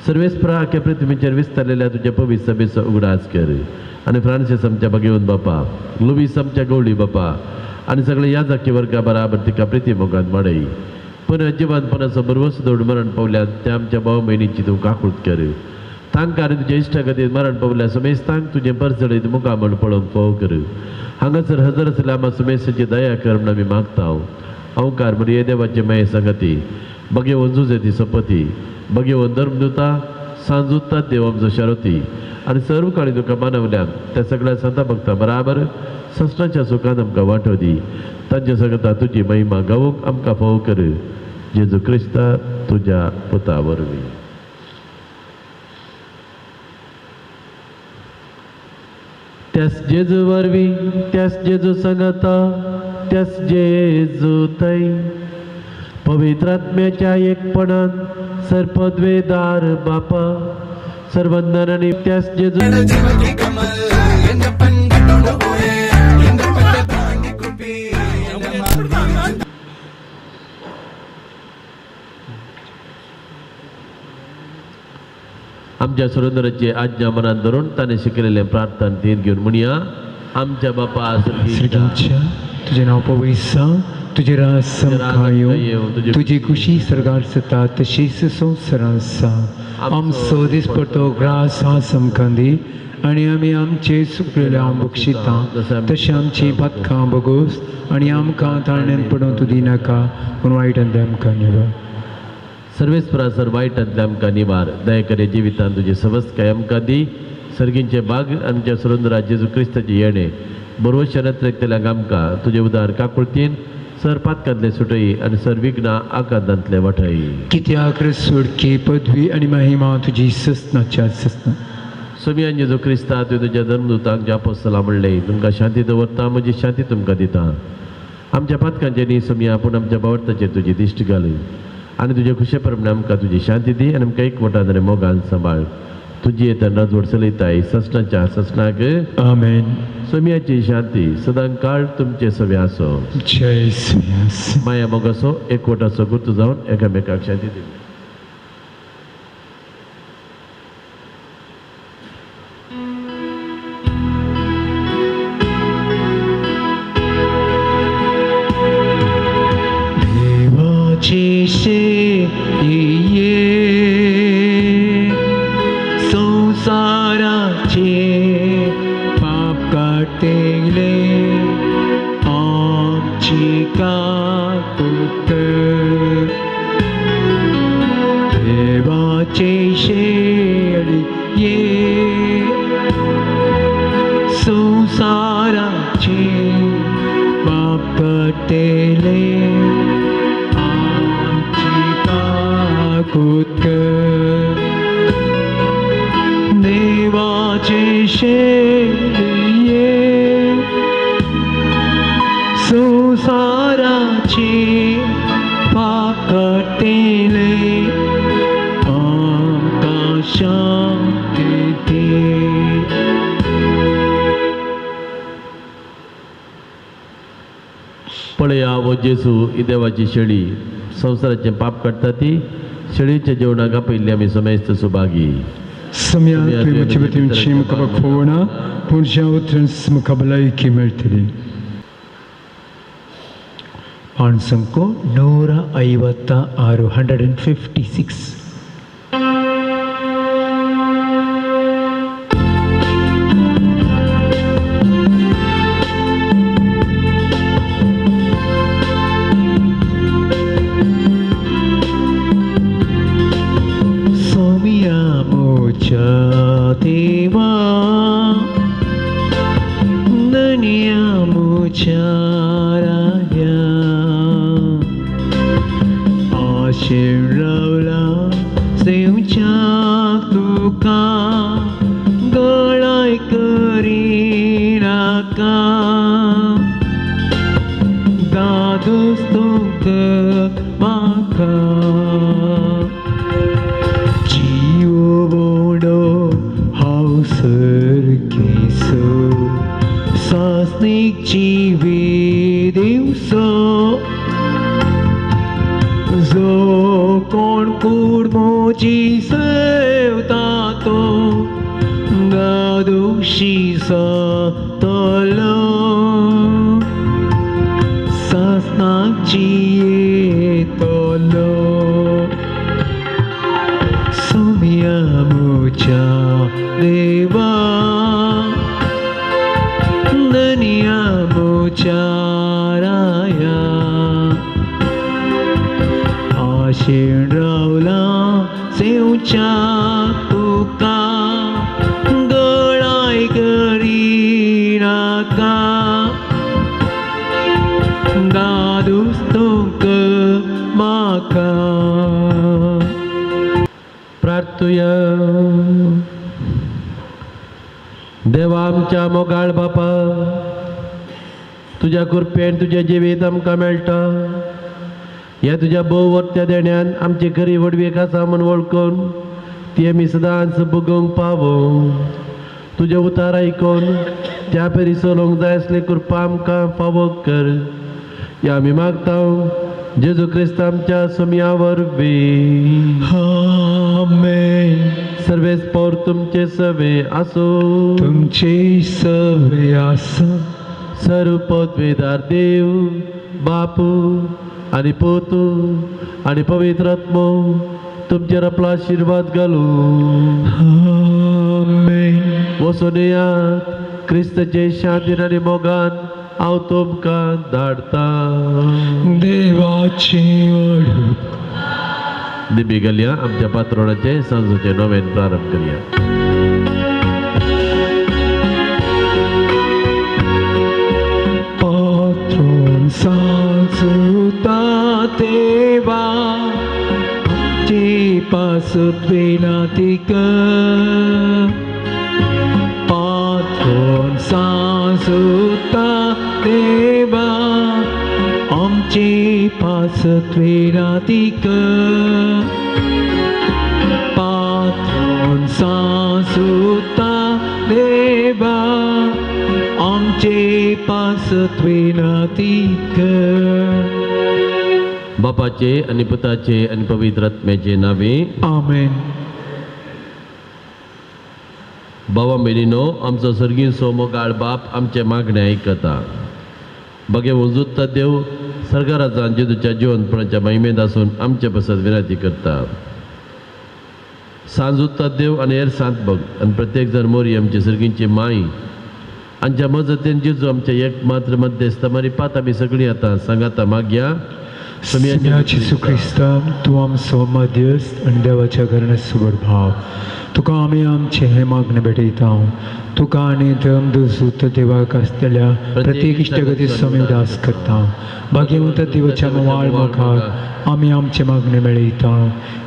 सर्वेस्परा आख्या पृथ्वीचेर विस्तारलेल्या तुज्या पवित्र सभेचो उगडास कर आनी फ्रांसीस आमच्या भगेवन बापा, लुवीस आमच्या गवळी बापा आनी सगळे ह्या जाकी वर्गा बराबर तिका प्रिती मोगान वाडय. पुनर्जिवंतपणाचो बरवस दवरून मरण पावल्यात त्या आमच्या भाव भयणीची तूं काकूट कर. तांकां आनी तुज्या इश्टा खातीर मरण पावल्या समेस्तांक तुजें परजळीत मुखामळ पळोवंक फावो कर. हांगासर हजर आसल्या आमा समेस्तांची दया कर म्हूण आमी मागता. अंकार मरिये देवाचे माये सांगती, भगेवन जुजेती सपती, भगेवन धर्मदुता सांजुता देव आमचो शारोती आनी सर्व काळी तुका मानवल्या त्या सगळ्या संता भक्ता बराबर सस्नाच्या सुखान आमकां वांटो दी. तांच्या सगळ्या तुजी महिमा गावूंक आमकां फावो कर. जेजू क्रिस्ता तुज्या पुता वरवीं. त्यास जेजू वरवीं, त्यास जेजू सांगता, त्यास जेजू थंय पवित्र आत्म्याच्या एकपणान सर्पद्वेदार बापा सर्वंदन आनी त्यास जेजू आमच्या सुरेंद्राची आज्ञा मनात धरून ताणें शिकयलेलें प्रार्थना धीर घेवन म्हणया. आमच्या बापा सर्गीच्या तुजें नांव पवित्र तुजें राज आमकां येवं, तुजी खुशी सर्गार जाता तशीच संवसारांत आसा. आमचो दिसपडतो ग्रास आज आमकां दी आनी आमी आमचे सुकलेले हांव बक्षिता तशें आमची पातकां बगोस आनी आमकां ताळण्यान पडोवंक तूं दिनाका, पूण वायटांतलें आमकां निवार. सर्वेस्परा सर वायटांतलें आमकां निवार. दयाकरे जिवितांत तुजी सवस्तकाय आमकां दी. सर्गींचे बाग आमच्या सुरेंद्रा जेजू क्रिस्ताचे येणे बरोबर शरत आमकां तुजे उदार काकुळतीन सर पातकांतले सुटई आनी सर विघ्ना आकांतांतले वाटई. कित्याक सोडकी पदवी आनी महिमा तुजी ससनाच्या ससना. सोमियान जेजू क्रिस्ता तुवें तुज्या धर्मदूतांक ज्या आपोस्तलां म्हणलें, तुमकां शांती दवरता, म्हजी शांती तुमकां दिता. आमच्या पातकांचे न्ही सोमिया, पूण आमच्या बावडताचेर तुजी दिश्ट घाल आनी तुजे खुशे प्रमाणे आमकां तुजी शांती दी आनी आमकां एकवटान आनी मोगान सांबाळ. तुजी येतना राजवट चलयताय ससनाच्या ससनाक. आमेन. सोमियाची शांती सदां काळ तुमचे सवे आसो. जय सोमियास. माया मोगाचो एकवटाचो गुर्त जावन एकामेकाक शांती दिली. देवाची ये संसाराचे पाप काडटले आमची काकूट. देवाचे ये संसाराचे पाप काडटले आमची काकूट. देवाचे शेळये संसाराचे पाप काडटले आमकां शांती दी. पळया वो जेजू ही देवाची शेळी संवसाराचें पाप काडटा ती शेळीच्या जेवणाक आपयल्ली आमी समेस्त सुभागी. सोमिया तुवें म्हजे वतीन म्हाका पळोवना, पूण ज्या उतरान म्हाका भलायकी मेळटली. पाणसंको 156 156. सोमिया मोच्या देवा धनिया मोच्या राया आशेन रावला सेवच्याक तुका गळाय करिनाका. दादोस तुका म्हाका जीव बोडो हांव सर्गेसो सासणीक जिवी दिवसो. जो कोण कूड म्हजी सेवता तो दादोशी जातलो सासणाक जियेतलो. सोमिया म्हज्या देवा धनिया म्हज्या राया आशेन रावला सेवच्याक तुका गळाय करिनाका. दादूस तुका म्हाका. प्रार्थुया. देवा आमच्या मोगाळ बापा, तुज्या कृपेन तुजें जिवीत आमकां मेळटा. ह्या तुज्या भोव देण्यान आमची खरी व्हडवीक आसा म्हूण वळखून ती आमी सदांच भोगोवंक पावो. तुजें उतार आयकून त्या पेरी चलोवंक जाय आसली कृपा आमकां फावो कर. ह्या आमी मागता जेजू क्रिस्त आमच्या सोमया वरवीं. आमेन. सर्वेस्पोर तुमचे सवे आसूं. तुमचे सवे आसा. सर्व पदवेदार देव बापू आनी पोतू आनी पवित्र आत्मो तुमचेर आपलो आशिर्वाद घालूं. आमेन. वचून येयात क्रिस्ताचे शांतीन आनी मोगान हांव तुमकां धाडटा. देवाची ओढ. दिबी घालया आमच्या पात्रोणाचे सांजोचे नवेन प्रारंभ करया. पात्रोन सांजुता देवा आमची पासत विनंती कर. पात्रोन सांजुता देवा आमची पासत विनंती कर. पात्रोन सांजुता देवा आमचे पासत विनंती कर. बापाचे आनी पुताचे आनी पवित्र आत्म्याचे नावे. आमेन. बाबा भयणीनो, आमचो सर्गीन मोगाळ बाप आमचे मागणें आयकता. बगे वजुत्ता देव सरकाराचा जेजूच्या जिवनपणाच्या महिमेंत आसून आमचे पसत विनंती करता. सांजुत्ता देव आनी हेर सांत भक्त आनी प्रत्येक जण मोरी आमची सर्गींची माई आमच्या मजतीन जेजू आमच्या एक मात्र मध्यस्थ मारी पात आमी सगळीं आतां सांगाता मागया. सोम्या जेजू क्रिस्ता, तूं आमचो मध्यस्थ आनी देवाच्या घराण्यात सुबड भाव, तुका आमी आमचें हें मागणें भेटयता. तुका आनी धर्म दुसूत देवाक आसतल्या प्रत्येक इश्टगती स्वामी उदास करता. भाग्यवंत देवाच्या मोवाळ मुखार आमी आमचें मागणें मेळयता.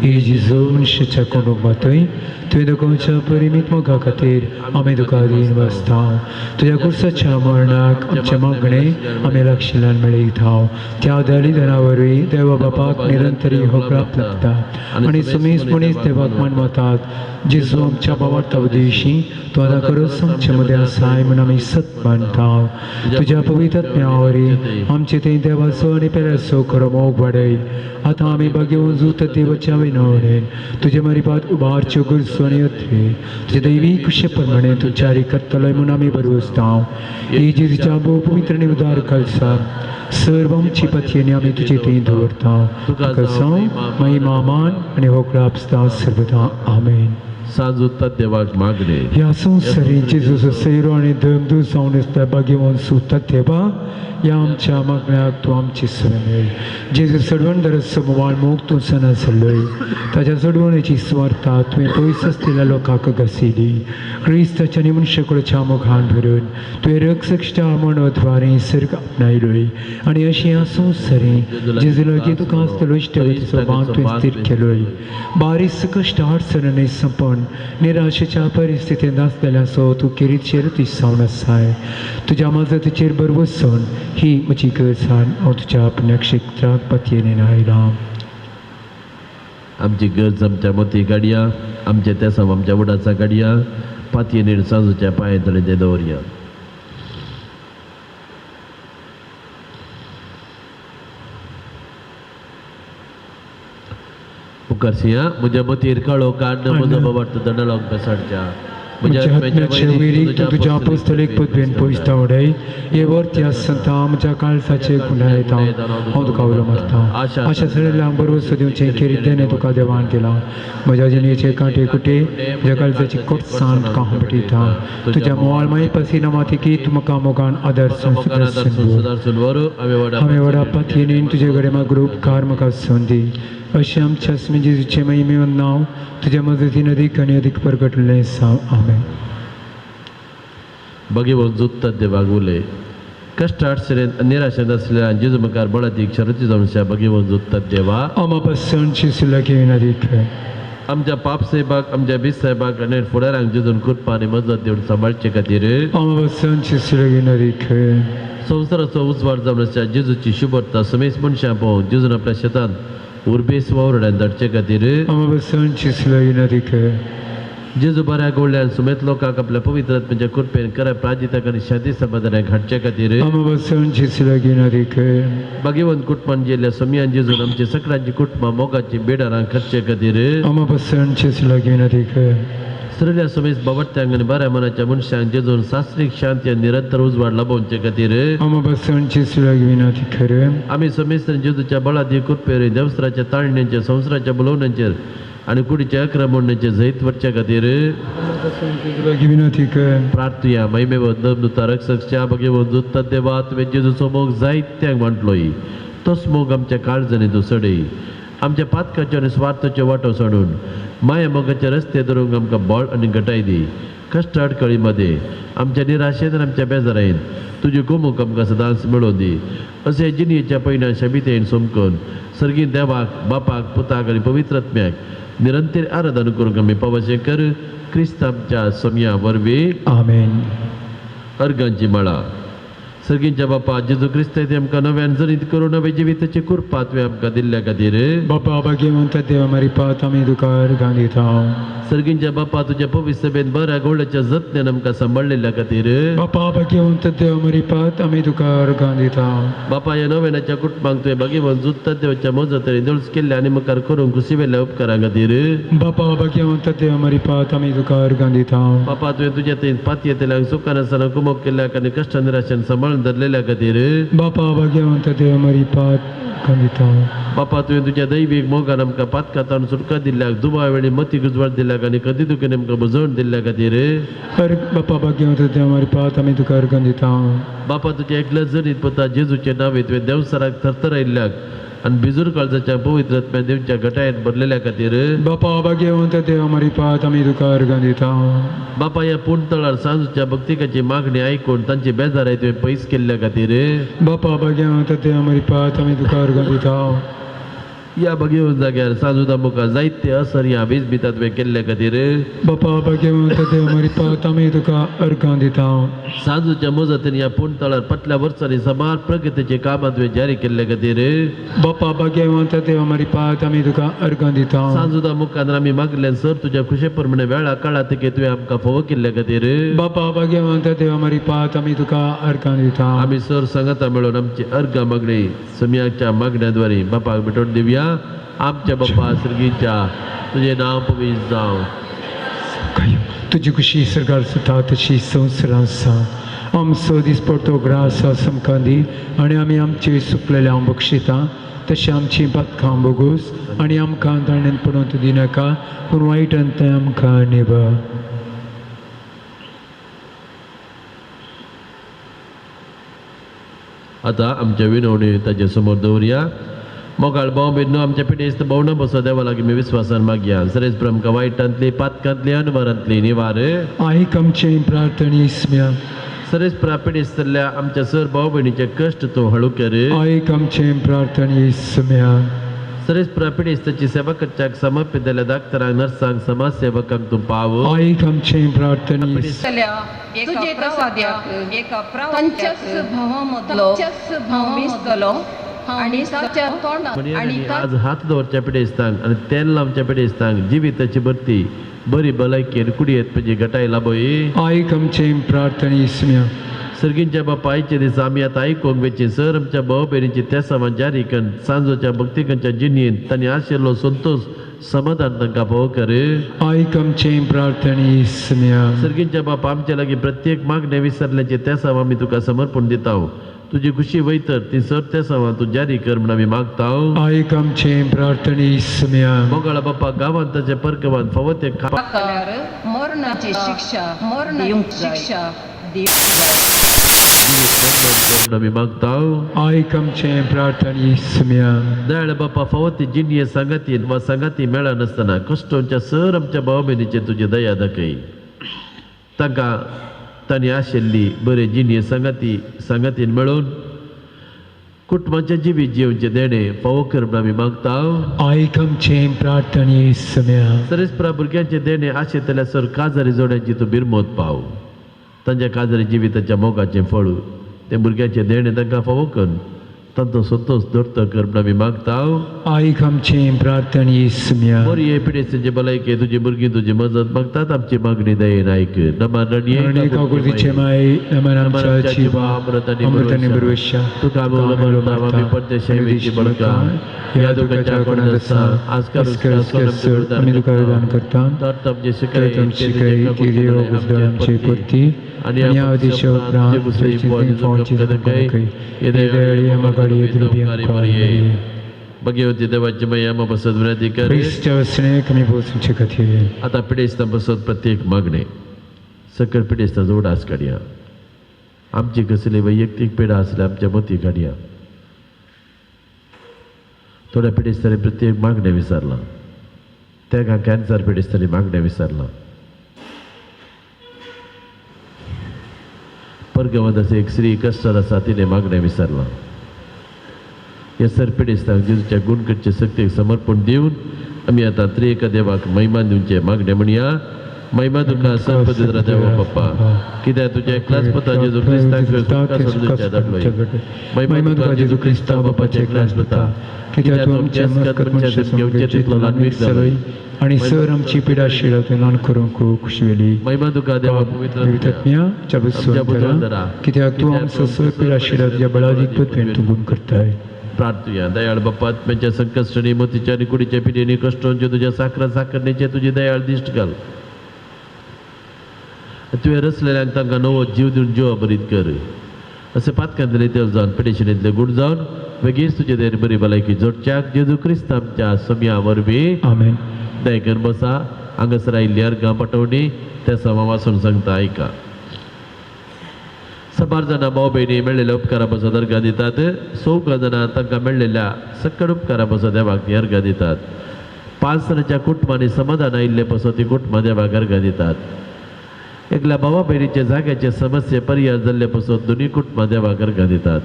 हे जेजू मनशाच्या कोणूक मातय तुवें दाखोवच्या परिमीत मोगा खातीर आमी तुका अधीन बसता. तुज्या कुर्साच्या मरणाक आमचें मागणें आमी लक्षिल्यान मेळयता. त्या दलिदना वरवीं देवा बापाक निरंतरी होगळाप लागता आनी सुमीस मनीस देवाक मानवतात. जेजू आमच्या बाबार्था उद्देशी तूं आतां खरोच आमचे मदें आसाय म्हूण आमी सत मानता. तुज्या पवित्र आत्म्या वरवीं आमचे थंय देवाचो आनी पेल्याचो खरो मोग वाडय. आतां आमी भाग्यवंत जूत देवाच्या विनवणेन तुजे मरिपात उबारच्यो गरजो आनी अत्रे तुजे दैवी कुशे प्रमाणे तूं जारी करतलोय म्हूण आमी बरवसता. हे जेजूच्या भोव पवित्र आनी उदार खालसा सर्व आमची पतयेनी आमी तुजे थंय दवरता. तुका जावं महिमा मान आनी होगळाप सदां सर्वदा. आमेन. सांजुत्ता देवाक मागणे. ह्या संवसारीत जेजूचो सैरो आनी धर्मदूत जावन आसता भाग्यवंत सुता देवा, ह्या आमच्या मागण्याक तूं आमची सवय मेळ. जेजू सडवणदाराचो मोवाळ मोग तूं सना जाल्लोय. ताच्या सडवणेची सुवार्ता तुवें पयस आसलेल्या लोकांक घासिली. क्रिस्ताच्या आनी मनशाकुळच्या मोगान भरून तुवें रक्षकच्या मनाद्वारे सर्ग आपणायलोय आनी अशें ह्या संवसारीत जेजू लागीं तुका आसतलो इश्टगतीचो बांद तुवें स्थिर केलोय. बारीक कश्ट अडचणांनी संपन निराशेच्या परिस्थितींत आसलेल्याचो तूं किरीतचेर जावन आसाय. तुज्या मजतीचेर बरवसून ही म्हजी गरज हांव तुज्या पुण्यक्षेत्राक पतयेन आयलां. आमची गरज आमच्या मोती गाडया, आमचे तेसांव आमच्या वडाचा गाडया पातयेन सांजूच्या पांये तले ते दवरया. उपकारसिया म्हज्या मतीर काळो काड म्हजो बाबा दंडलावंक बेसाडच्या. म्हज्या आत्म्याचे वैरीक तूं तुज्या अपोस्तलीक पदवेन पयसता उडय. हे वर्ती संता म्हज्या काळजाचे गुन्यांव येता हांव तुका उलो मारता. आशा सगळ्यांक बरवसो दिवचें खेरीत देणें तुका देवान दिलां. म्हज्या जिणेचे कांटे कुटे म्हज्या काळजाची कोटसाण तुका हांव भेटयता. तुज्या मोवाळ माई पसिना मातिकी तूं म्हाका मोगान आदर सुदारसून हांवें व्हडा पातयेन तुजे कडेन म्हाका उपकार म्हाका संदी. अशें आमच्या जेजूचें महिमेवन नांव तुज्या मजतीन अदीक आनी अदीक परगटलें आसा. आमेन. भगेवन जुत्तात देवाक उलय. कश्ट अडचणेंत निराशेंत आसल्या जेजू मुखार बळातीक शरती जावन भगेवन जुत्तात देवा. आमा पासून जेजू लागीं विनंती कर. आमच्या पाप साहेबाक आमच्या बीस साहेबाक आनी फुडारांक जेजून कृपा आनी मजत दिवन सांबाळचे खातीर आमा पासून जेजू लागीं विनंती कर. संवसाराचो उजवाड जावन आसच्या जेजूची शुभरता समेस मनशां पळोवन जेजून आपल्या शेतांत उर्बेस वावरड्यान धाडचे खातीर आमा पासून जेजू लागीं विनंती कर. जेजू बऱ्या गोडल्यान सुमेत लोकांक आपल्या पवित्र आत्म्याच्या कृपेन करा प्राजिताक आनी शांती समाधानाक हाडचे खातीर. आमा पासून जेजू लागीं विनंती कर. भाग्यवंत कुटुंबान जिल्ल्या सोमयान जेजून आमच्या सगळ्यांची कुटुंबां मोगाची बेडारां करचे खातीर. आमा पासून जेजू लागीं विनंती कर. सरल्या समेज बाबट्यांक आनी बऱ्या मनाच्या मनशांक जेजून शास्त्रीक शांती आनी निरंतर उजवाड लाभोवचे खातीर. आमा पासून जेजू लागीं विनंती कर. आमी समेस्तान जेजूच्या बळादी कृपेर देवसराच्या ताळण्यांचेर, संवसाराच्या बोलोवण्यांचेर आनी कुडीच्या आक्रमणाचेर जैत वरच्या खातीर. आमा पासून जेजू लागीं विनंती कर. प्रार्थुया. महिमेव दमदुता रक्षकच्या भगवंत दुत्ता देवा, तुवें जेजूचो मोग जायत्यांक वांटलोय, तोच मोग आमच्या काळजांनी तूं सडय. आमच्या पातकाच्यो आनी स्वार्थाच्यो वाटो सोडून माया मोगाचे रस्ते धरूंक आमकां बळ आनी घटाय दी. कश्ट अडकळी मध्ये आमच्या निराशेन आनी आमच्या बेजारायन तुजी गोमूक आमकां सदांच मेळोवन दी. अशें जिणेच्या पयल्या शबितेन सोमकून सर्गीत देवाक, बापाक, पुताक आनी पवित्र आत्म्याक निरंतर आराधन करूंक आमी पावशें कर, क्रिस्त आमच्या सोमया वरवीं. आमेन. अर्गांची माळा. सर्गींच्या बापा जेजू क्रिस्त आमकां नव्यान जरीत करून नवे जिविताची कृपा तुवें आमकां दिल्ल्या खातीर. बापा भाग्यवंत देवा मारी पात आमी तुका अर्गां दिता. सर्गींच्या बापा, तुज्या पवित्र सभेन बऱ्या गोवळ्याच्या जतनेन आमकां सांबाळिल्ल्या खातीर. बापा भाग्यवंत देवा मारी पात आमी तुका अर्गां दिता. बापा, ह्या नव्यानाच्या कुटुंबांक तुवें भाग्यवंत जुत्ता देवाच्या मजत दुळस केल्ल्या आनी मुखार करूंक कुशिवेल्या उपकारां खातीर. बापा भाग्यवंत देवा मारी पात आमी तुका अर्गां दिता. बापा, तुवें तुज्या थंय पातयेतल्यांक सुखान आसतना कुमक केल्ल्याक आनी कश्ट निराशेन सांबाळून धरलेल्या खातीर. बापा भाग्यवंत देवा मारी पात अर्गां दिता. बापा, तुवें तुज्या दैवीक मोगान आमकां पातकातान सुटका दिल्ल्याक, दुबाव वेळी मती गुजवाड दिल्ल्याक आनी कदी दुखीन आमकां बुजवण दिल्ल्या खातीर. बापा भाग्यवंत देवा मारी पात आमी तुका अर्गां दिता. बापा, तुज्या एकल्या जरीत पुता जेजूचे नावे तुवें देवसराक थरथरायल्ल्याक आनी बिजूर काळजाच्या पवित्र आत्म्या दिवच्या घटायेन भरलेल्या खातीर. बापा भाग्यवंत देवा मारी पात आमी तुका अर्गां दिता. बापा, ह्या पूण तळार सांजच्या भक्तिकाची मागणी आयकून तांची बेजाराय तुवें पयस केल्ल्या खातीर. बापा भाग्यवंत देवा मारी पात आमी तुका अर्गां दिता. ह्या भगेवन जाग्यार सांजुदा मुखार जायते असर ह्या वीज बिता तुवें केल्ल्या खातीर. बापा भाग्यवंत देवा मारी पात आमी तुका अर्गां दिता. सांजूच्या मजतीन ह्या पूण तळार फाटल्या वर्सांनी समान प्रगतीचे कामां तुवें जारी केल्ल्या खातीर. बापा भाग्यवंत देवा मारी पात आमी तुका अर्गां दिता. सांजुदा मुखार आमी मागल्यान सर तुज्या खुशे प्रमाणे वेळा काळा तेके तुवें आमकां फोव केल्ल्या खातीर. बापा भाग्यवंत देवा मारी पात आमी तुका अर्गां दिता. आमी सर सांगता मेळून आमची अर्गां मागणी सम्याच्या मागण्याद्वारे बापाक भेटोवन दिवया. आमच्या बापा सर्गीच्या, तुजें नांव पवित्र जावं. तुजी खुशी सरकार सुता तशी संवसारांत आसा. आमचो दिसपडतो ग्रास आमकां दी आनी आमी आमचे सुकलेले हांव बक्षिता तशें आमची पातकां बोगूस आनी आमकां ताणें पडोवंक दिनाका, पूण वायटान तें आमकां निभा. आतां आमच्या विनवणी ताजे समोर दवरया. मोगाळ भाव भयणो, आमच्या पिडेस्त भोवना बसो देवा लागीं आमी विस्वासान मागया. सरेच आमकां वायटांतली, पातकांतली, अनवरांतली निवार. आयक आमचे प्रार्थने इसम्या. सरेच पिडेस्तल्या आमच्या सर भाव भयणीचे कश्ट तूं हळू कर. आयक आमचे प्रार्थने इसम्या. सरेच पिडेस्ताची सेवा करच्याक समर्पित जाल्ल्या डाक्टरांक, नर्सांक, समाज सेवकांक तूं पाव. आयक आमचे प्रार्थने. तुजे एका तांच्याच भावामदलो हांव विसतलो आनी ताच्या तोंडात आनी आज हात दवरच्या पिडेस्तांक आनी तेल लावच्या पिडेस्तांक जिविताची भरती, बरी भलायकी आनी कुडयेत पजी घटाय लाभय. आयक आमचे प्रार्थने इसम्या. सर्गींच्या बापा, आयचे दिसा आमी आतां आयकूंक वेची सर आमच्या भाव भयणीची तेसावां जारी करून सांजोच्या भक्तिकांच्या जिणेंत तांणी आशिल्लो संतोश समाधान तांकां फावो कर. आयक आमचे प्रार्थने इसम्या. सर्गींच्या बापा, आमच्या लागीं प्रत्येक मागणें विसरल्याचे तेसांव आमी तुका समर्पण दिता. तुजी खुशी वयतर ती सर तेसांवां तूं जारी कर म्हूण आमी मागता. आयक आमचे प्रार्थने इसम्या. मोगाळा बापा, गांवांत ताच्या परकवान फावो ते मरणाची शिक्षा दिवंक शिक्षा दिवंक जाय. म्हूण आमी मागता. आयक आमचे प्रार्थने इसम्या. दयाळ बापा, फावो ती जिणये सांगातीन वा सांगाती मेळनासतना कश्टोंच्या सर आमच्या भाव भयणीचे तुजी दया दाखय. तांकां तांणी आशिल्ली बरे जिणये सांगातीन मेळोवन कुटुंबाच्या जिवीत जिवचें देणें फावो कर म्हूण आमी मागता. आयक आमचे प्रार्थने इसम्या. तरेच प्रा भुरग्यांचें देणें आशिल्ल्या सर काजारी जोड्यांची तूं बिरमोत पाव. तांच्या काजारी जिविताच्या मोगाचें फळ तें भुरग्यांचें देणें तांकां फावो कर. तांचो संतोष दवरता कर म्हूण आमी मागता. आईक आमचे प्रार्थना येसुम्या. मोरये पिडेस्तांचे भलायके तुजी भुरगीं तुजी मजत मागतात. आमची मागणी दयेन आयक. नमन काकुळतीचे माये, नमन आमच्या जिवा, अमृत आनी बरवश्या. तुका आमी उलो मारता, आमी परदेशाची बळका ह्या दुखाच्या कोणात आसा आजकाल आमी तुका दान करता. तर आमचे शिकाय आमचे परती आनी ह्या देशा उपरांत भगवती देवाची माया आमकां पासत विनंती कर. आतां पिडेस्तां पासत प्रत्येक मागणें सकयल पिडेस्तांचो उडास काडया. आमची कसली वैयक्तीक पिडा आसल्यार आमच्या मती काडया. थोड्या पिडेस्तांनी प्रत्येक मागणें विसरलां. तेका कॅन्सर पिडेस्तांनी मागणें विसरलां. परगवत अशें एक स्त्री कश्टार आसा तिणें मागणें विसरलां. ह्या सर पिडेस्तांक जेजूच्या गुण करचे शक्तीक समर्पण दिवन आमी आतां त्रिएका देवाक महिमा दिवचें मागणें म्हणया. महिमा तुका सर्वपत्र देवा बाप्पा, कित्याक तुज्या एकल्याच पुता जेजू क्रिस्ताक तुका सोडून धाडलोय. महिमा तुका जेजू क्रिस्ता बापाच्या एकल्याच पुता, कित्याक तूं आमच्या मस्कत मनशासून घेवचें तितलो ल्हानवीक जालोय आनी सर आमची पिडा शिडा तूं ल्हान करूंक खुशवेली. महिमा तुका देवा पवित्र आत्म्या, कित्याक तूं आमचो सर पिडा शिडा तुज्या बळादीक पदवेन तूं गुण करताय. प्रार्थुया. दयाळ बाप्पा, आत्म्याच्या संकश्टांनी मतीच्या आनी कुडीच्या पिडेनी कश्टांचे तुज्या साकरा साकरणेचे तुजी दयाळ दिश्ट घाल. तुवें रचलेल्यांक तांकां नवो जीव दिवन जिवा बरीत कर. अशें पातकांतले तेल जावन पिडेशनेंतले गूण जावन बेगीच तुजे देर बरी भलायकी जोडच्याक जेजू क्रिस्त आमच्या सम्या वरवीं. आमेन. दयेन बसा. हांगासर आयिल्ली अर्गां पाठोवणी त्या समा वाचून सांगता आयका. सबार जाणां भाव भयणी मेळ्ळेल्या उपकारा पासत अर्गां दितात. चौगां जाणां तांकां मेळ्ळेल्या सकट उपकारा पासत देवाक ती अर्गां दितात. 5 जाणांच्या कुटुंबांनी समाधान आयिल्ले पासत ती कुटुंबां देवाक अर्गां दितात. एकल्या भावा भयणीच्या जाग्याचे समस्ये पर्याय जाल्ले पासत दोनूय कुटुंबां देवाक अर्गां दितात.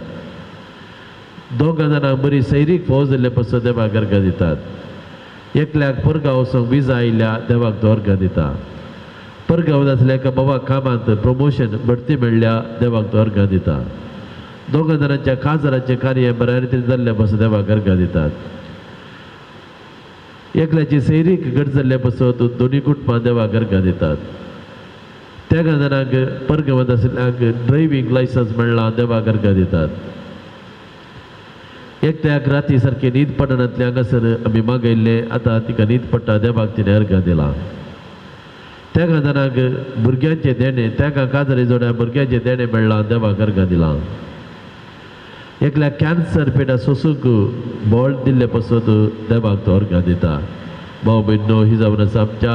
2 जाणांक बरी सैरीक फौज जाल्ले पासत देवाक अर्गां दितात. एकल्याक परगांव वचूंक विजा आयल्या देवाक तो अर्गां दिता. परगांव आसल्या एका बाबा कामांत प्रमोशन बढती मेळ्ळ्या देवाक तो अर्गां दिता. 2 जाणांच्या काजाराचें कार्य बऱ्या रितीन जाल्ले पासत देवाक अर्गां दितात. एकल्याची सैरीक घट जाल्ले पासत दोनूय कुटुंबां देवाक अर्गां दितात. त्या जाणांक परगांवांत आशिल्ल्यांक ड्रायव्हींग लायसन्स मेळ्ळां देवाक अर्गां दितात. एकट्याक राती सारकी न्हीद पडनातले हांगासर आमी मागयल्ले आतां तिका न्हीद पडटा देवाक तिणें अर्गां दिलां. त्या जाणांक भुरग्यांचें देणें त्या काजारी जोड्या भुरग्यांचें देणें मेळ्ळां देवाक अर्गां दिलां. एकल्याक कॅन्सर पिडा सोसूंक बळ दिल्ले पासत देवाक तो अर्गां दिता. भाव भयणो ही जावन आसा आमच्या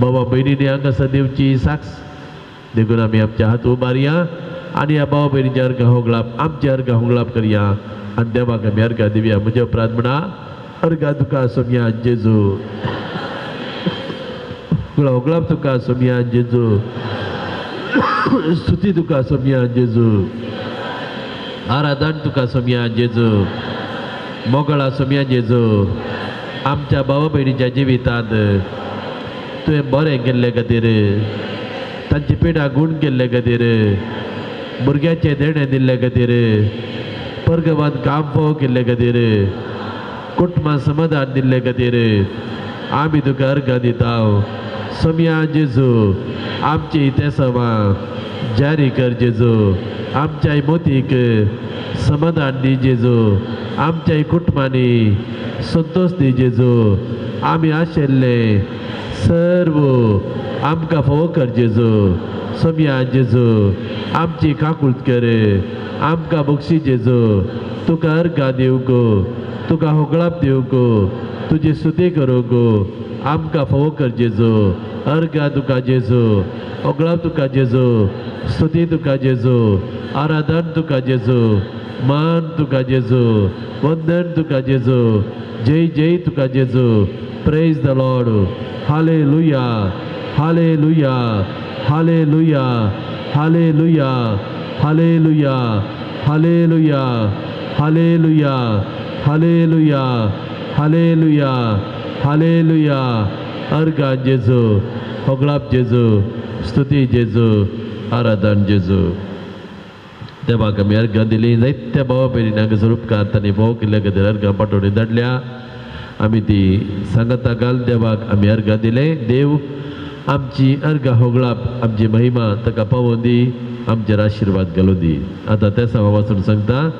बाबा भयणींनी हांगासर दिवची साक्ष. देखून आमी आमच्या हात उबारया आनी ह्या भाव भयणीच्या अर्गां होगळाप आमच्या अर्गां होगळाप करया आनी देवाक आमी अर्गां दिवया. म्हज्या उपरांत म्हणा अर्गां तुका सोमया जेजू, होगळाप तुका सोमया जेजू, स्तुती तुका सोमया जेजू, आराधन तुका सोमया जेजू, मोगळा सोमया जेजू. आमच्या भावा भयणीच्या जिवितांत तुवें बरें केल्ले खातीर, तांची पिडा गूण केल्ले खातीर, भुरग्याचें देणें दिल्ले खातीर, परगवान काम फोव केल्ले खातीर, कुटुंबां समाधान दिल्ले खातीर आमी तुका अर्गां दिता. सोमया जेजू आमची तेसवां जारी कर जेजू, आमच्या मोतीक समाधान दी जेजू, आमच्या कुटुंबांनी संतोष दी जेजू. आमी आशिल्ले सर्व आमकां फावो कर जेजू. सोमया जेजू आमची काकूळत कर, आमकां बक्षी जेजू. तुका अर्गां दिवंक, तुका होगळाप दिवंक, तुजी स्तुती करूंक आमकां फावो कर जेजू. अर्गां तुका जेजू, होगळाप तुका जेजू, स्तुती तुका जेजू, आराधन तुका जेजू, मान तुका जेजू, वंदन तुका जेजू, जय जय तुका जेजू. Praise the Lord. Hallelujah, hallelujah, hallelujah, hallelujah, hallelujah, hallelujah, hallelujah, hallelujah, hallelujah, hallelujah. अर्गां जेजू, होगळाप जेजू, स्तुती जेजू, आराधन जेजू. देवाक आमी अर्घां दिली. जायत्या भावा भयणींनी हांगासर उपकार तांणी फोव केल्ल्या खातीर अर्घां पाठोवणी धाडल्या. आमी ती सांगाता घाल देवाक आमी अर्घां दिले. देव आमची अर्घां होगळाप, आमची महिमा ताका पावोवन दी, आमचेर आशिर्वाद घालून दी. आतां त्या सभा वाचून सांगता,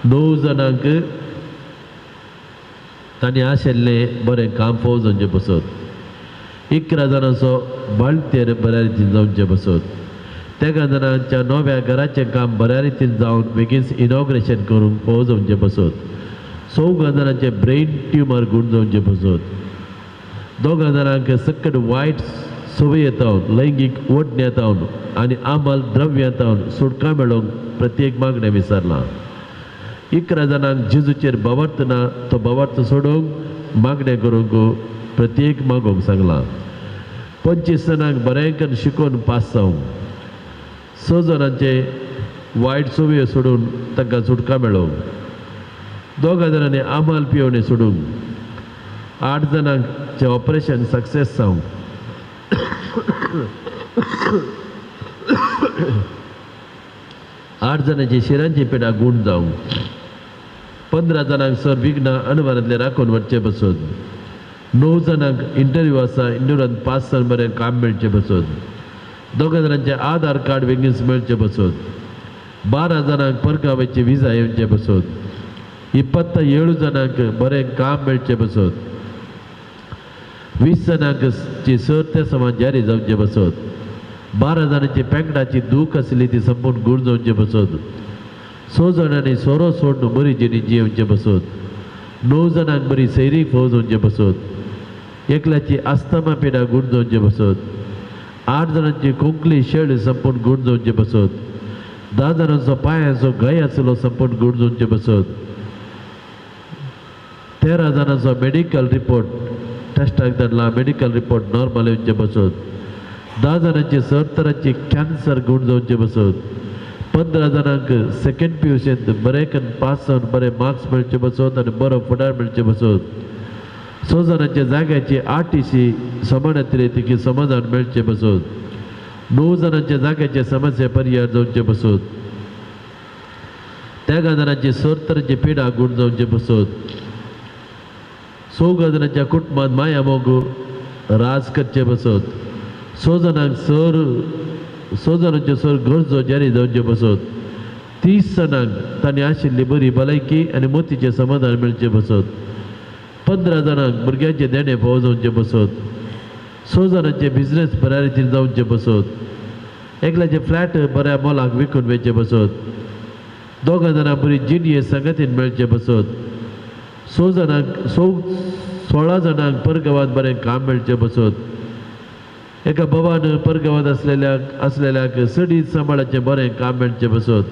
9 जाणांक तांणी आशिल्लें बरें काम फोव जावचें बसत, 11 जाणांचो बाळतेर बऱ्या रितीन जावचें बसत, 13 जाणांच्या नव्या घराचें काम बऱ्या रितीन जावन बेगीन इनॉग्रेशन करूंक फोव जावचें बसत, 4 जाणांचें ब्रेन ट्युमर गूण जावचें बसत, 2 जाणांक सकट वायट संवयेतावन, लैंगीक ओडण्यातावन आनी आमल द्रव्यातावन सुटका मेळोवंक प्रत्येक मागणें विसरलां. 11 जाणांक जेजूचेर भावार्थ ना तो भावार्थ सोडूंक मागणें करूंक प्रत्येक मागोवंक सांगलां. 25 जाणांक बरें करून शिकोवन पास जावंक, 6 जाणांचे वायट संवयो सोडून तांकां सुटका मेळोवंक, 2 जाणांनी आमाल पियोवणें सोडूंक, 8 जाणांचें ऑपरेशन सक्सेस जावंक, 8 जाणांची शिरांची पिडा गूण जावंक, 15 जाणांक सर विघ्न अणवारांतले राखून वचचे बसून, 9 जाणांक इंटरव्यू आसा, इंटरव्यून पास जावन बरें काम मेळचें बसून, 2 जाणांचें आधार कार्ड बेगीन मेळचें बसून, 12 जाणांक परगांवाची विजा येवचे बसून, 27 जाणांक बरें काम मेळचें बसून, 20 जाणांक ची सर ते समाज जारी जावचे बसत, 12 जाणांची पेंगडाची दूख आसली ती संपूर्ण गूण जावचे बसत, 6 जाणांनी सोरो सोडून बरी जिणी जियेवचे बसत, 9 जाणांक बरी सैरीक फोव जावचे बसत, एकल्याची आस्तमा पिडा गूण जावचे बसत, 8 जाणांची कोंकली शेळ संपूर्ण गूण जावचे बसत, 10 जाणांचो पांयांचो गाय आसलो संपूर्ण गूण जावचे बसत, 13 जाणांचो मेडिकल रिपोर्ट टेस्टाक धाडला, मेडिकल रिपोर्ट नॉर्मल येवचे बसत, 10 जाणांची सर तरांची कॅन्सर गूण जावचे बसत, 15 जाणांक सेकंड पी यू सींत बरें करून पास जावन बरे मार्क्स मेळचे बसत आनी बरो फुडार मेळचे बसत, 6 जाणांच्या जाग्याची आरटीसी समानांतली तिकी समाधान मेळचे बसत, 9 जाणांच्या जाग्याचे समस्या परिहार जावचे बसत, 13 जाणांची सर तरांची पिडा गूण जावचे बसत, 6 जाणांच्या कुटुंबांत माया मोग राज करचे बसत, 6 जाणांक सर 6 जाणांच्यो सर गरजो जारी जावचे बसत, 30 जाणांक तांणी आशिल्ली बरी भलायकी आनी मोतीचें समाधान मेळचें बसत, 15 जाणांक भुरग्यांचें देणें फावो जावचें बसत, 6 जाणांचे बिजनेस बऱ्या रितीन जावचें बसत, एकल्याचें फ्लॅट बऱ्या मोलाक विकून वेचें बसत, 2 जाणांक बरी जिणये संगतीन मेळचें बसत, 6 जाणांक 16 जाणांक परगांवांत बरें काम मेळचें बसत, एका बाबान परगांवांत आसलेल्याक सडीत सांबाळाचें बरें काम मेळचें बसत,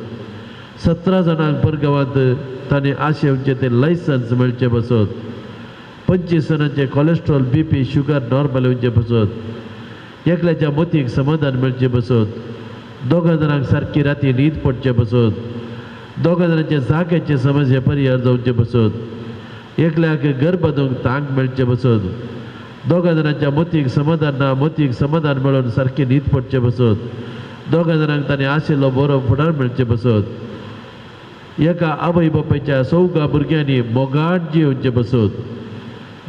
17 जाणांक परगांवांत तांणी आशेवचें तें लायसन्स मेळचें बसत, 25 जाणांचें कोलेस्ट्रॉल बी पी शुगर नॉर्मल येवचें बसत, एकल्याच्या मोतीक समाधान मेळचें बसत, 2 जाणांक सारकी राती न्हीद पडचें बसत, 2 जाणांचे जाग्याचे समस्या परिहार जावचें बसत, एकल्याक घर बांदूंक तांक मेळचें बसत, 2 जाणांच्या मोतीक समाधान ना मोतीक समाधान मेळोवन सारकी न्हीद पडचें बसत, 2 जाणांक तांणी आशिल्लो बरो फुडार मेळचें बसत, एका आवय बापायच्या 4 भुरग्यांनी मोगान जियेवचें बसत,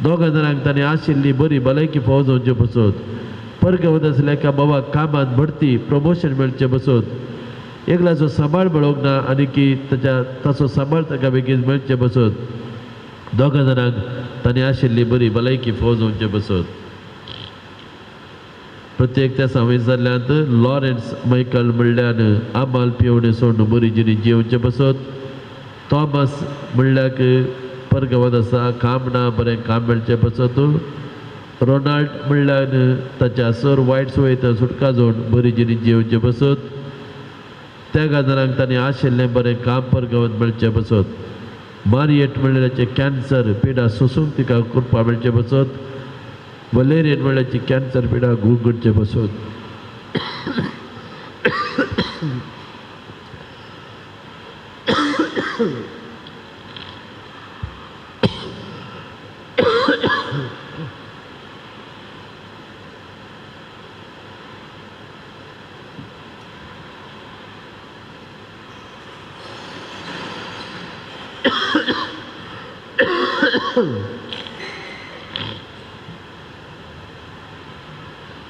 2 जाणांक तांणी आशिल्ली बरी भलायकी फावो जावचें बसत, परगांवांत आसल्या एका बाबाक कामांत भरती प्रमोशन मेळचें बसत, एकल्याचो सांबाळ मेळोवंक ना आनी की ताचो सांबाळ ताका बेगीन मेळचें बसत, 2 जाणांक तांणी आशिल्ली बरी भलायकी फावो जावचें बसत. प्रत्येक त्या संवय जाल्ल्यांत लॉरेन्स मायकल म्हणल्यान आमाल पिवणे सोडून बरी जिणी जियेवचें बसत, थॉमस म्हणल्याक परगांवांत आसा काम ना बरें काम मेळचें बसत, रोनाल्ड म्हणल्यान ताच्या सर वायट संवयेंत सुटका जावन बरी जिणी जियेवचें बसत, 13 जाणांक तांणी आशिल्लें बरें काम परगांवांत मेळचें बसत, मारियट म्हणल्याचे कॅन्सर पिडा सोसूंक तिका कृपा मेळचें बसत, वलेरियन म्हणल्याची कॅन्सर पिडा गूण करचें बसत.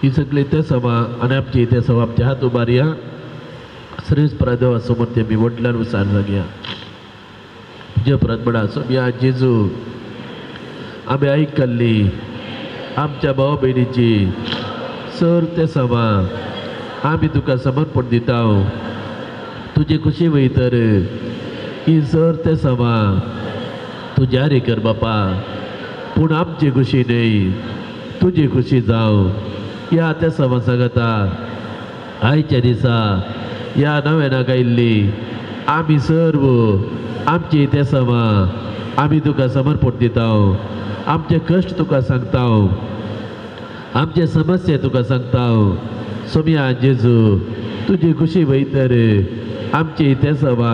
ही सगळी ते सभा आनी आमची ते सभा आमच्या हात उबारया श्रेष्ठ देवा समोर ते आमी वडिलांनुसार सांगया. तुज्या परत म्हणा सोम्या जेजू आमी आयकल्ली आमच्या भाव भयणीची सर ते सभा आमी तुका समर्पण दिता. तुजे खुशी वयतर ही सर ते सभा तूं जारी कर बापा, पूण आमची खुशी न्हय तुजी खुशी जावं. ह्या त्या सभा सांगता आयच्या दिसा ह्या नव्यानाक आयिल्ली आमी सर्व आमची ते सभा आमी तुका समर्पण दिता. आमचे कश्ट तुका सांगता, आमचे समस्या तुका सांगता. सोम्या जेजू तुजी खुशी वयतर आमची ते सभा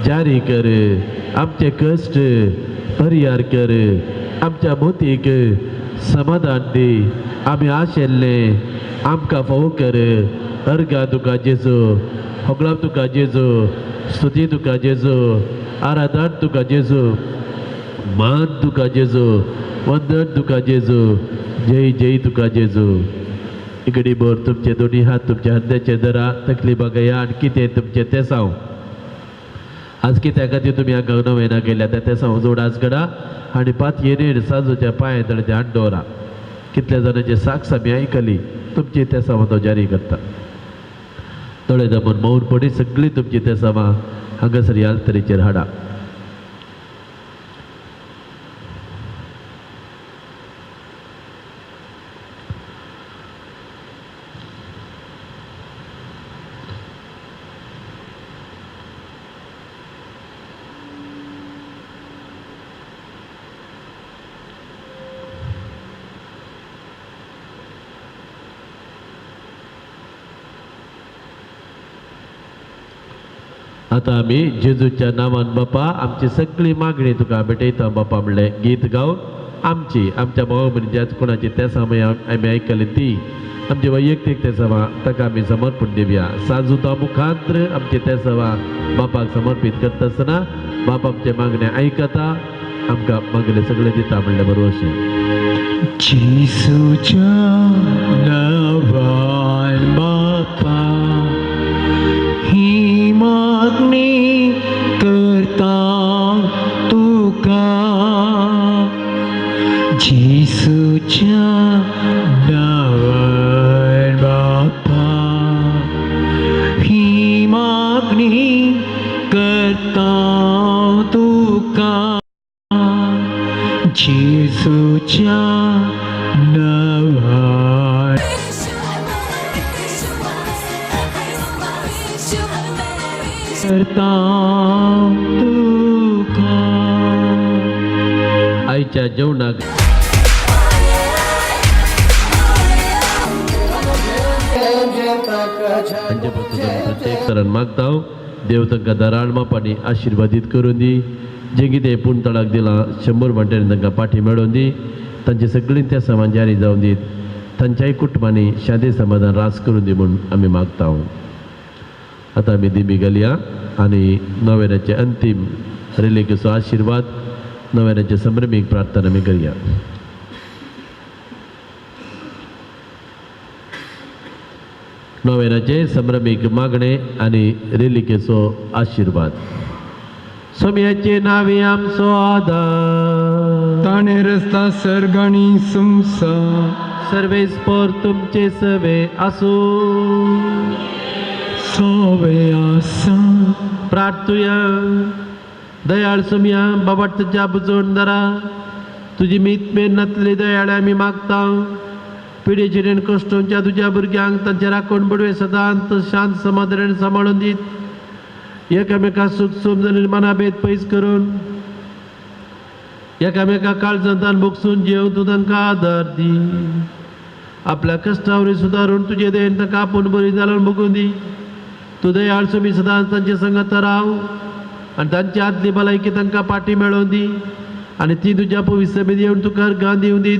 जारी कर, आमचे कश्ट परिहार कर, आमच्या मोतीक समाधान दी. आमी आशिल्ले आमकां फावो कर. अर्घा तुका जेजू, होगळाप तुका जेजू, स्तुती तुका जेजू, आराधन तुका जेजू, मान तुका जेजू, वंदन तुका जेजू, जय जय तुका जेजू. इकडे भर तुमचे दोन्ही हात तुमच्या हंद्याचे धरा, तकली बघया आनी कितें तुमचें तें सांग. आज कित्या खातीर तुमी हांगा नवेना गेल्या तें सांग जोड आज घडा आनी पातयेन साजूच्या पांय तळचे हात दवरा. कितल्या जाणांचे साक्ष आमी आयकली तुमची ते सभा तो जारी करता. दोळे दमून मौनपणी सगळी तुमची ते सभा हांगासर ह्या तरेचेर हाडा. आतां आमी जेजूच्या नांवान बापा आमची सगळी मागणी तुका भेटयता बापा म्हणलें गीत गावन आमची आमच्या भाव भयणीच्या कोणाची त्या समय आमी आयकली ती आमची वैयक्तीक ते सभा ताका आमी समर्पण दिवया. साजुता मुखांत्र आमची ते सभा बापाक समर्पीत करता आसतना बाप आमचे मागणे आयकता, आमकां मागले सगळें दिता म्हणलें बरोबर. जेजूच्या नांवान बापा ही मागणी करता तुका, जेजूच्या नांवान बापा ही मागणी करता तुका, जेजूच्या नांवान करता तुका. आयच्या जेवणाक प्रत्येक तरान मागता देव तांकां दराळ मापांनी आशिर्वादीत करून दी. जें कितें पूण तळाक दिलां 100 वांट्यांनी तांकां पाठी मेळोवन दी. तांची सगळीं त्या समान जारी जावन दीत. तांच्याय कुटुंबांनी शांती समाधान रास करून दी म्हूण आमी मागता. आतां आमी दिमी घालया आनी नव्याचे अंतीम रिलिकेचो आशिर्वाद नव्याचे संभ्रमीक प्रार्थना आमी करया. नव्याचे संभ्रमीक मागणे आनी रेलिकेचो आशिर्वाद. सोम्याचे नावे आमचो आदार, ताणें रस्ता सर्गाणी संसा, सर्वेस्पर तुमचे सवे आसूं. सोवे आसा. प्रार्थुया. दयाळ सोम्या बाबा तुज्या बुजोवन तुजी मीत मेन नातली दयाळ आमी मागता. पिडेचेर कश्टोंच्या तुज्या भुरग्यांक तांचे राखण बडवे सदांत शांत समाधान सांबाळून दीत. एकामेका सूख समजून मनाभेद पयस करून एकामेका काळजांतान बोगसून जेवन तूं तांकां आदार दी. आपल्या कश्टावरी सुदारून तुजे देन तांकां आपूण बरी जाल्यार बगून दी. तूं दयाळ सोमी सदांच तांचे संगत राव आनी तांची आदली भलायकी तांकां पाटी मेळोवन दी आनी ती तुज्या पवित्र सभेंत येवन तुका अर्गां दिवन दीत.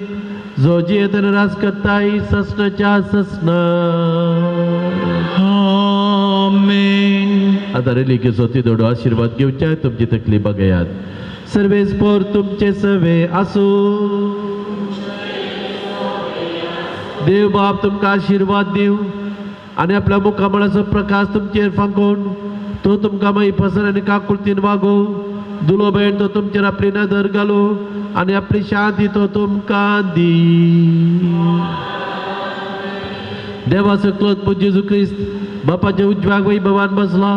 जो जियेतन राज करताय ससनाच्या ससना. आमेन. आतां रिलिकेचो तिदोडो आशिर्वाद घेवच्या, तुमची तकली बघयात. सर्वेस पोर तुमचे सवे आसूं. देव बाप तुमकां आशिर्वाद दिवं आनी आपल्या मुखामळाचो प्रकाश तुमचेर फांकोवन तो तुमकां मागीर पसर आनी काकुळतीन वागोवं. दुलो भयण तो तुमचेर आपली नदर घालूं आनी आपली शांती तो तुमकां दी. देवाचो क्लोत पूत जेजू क्रिस्त बापाच्या उजव्याक वैभवान बसला.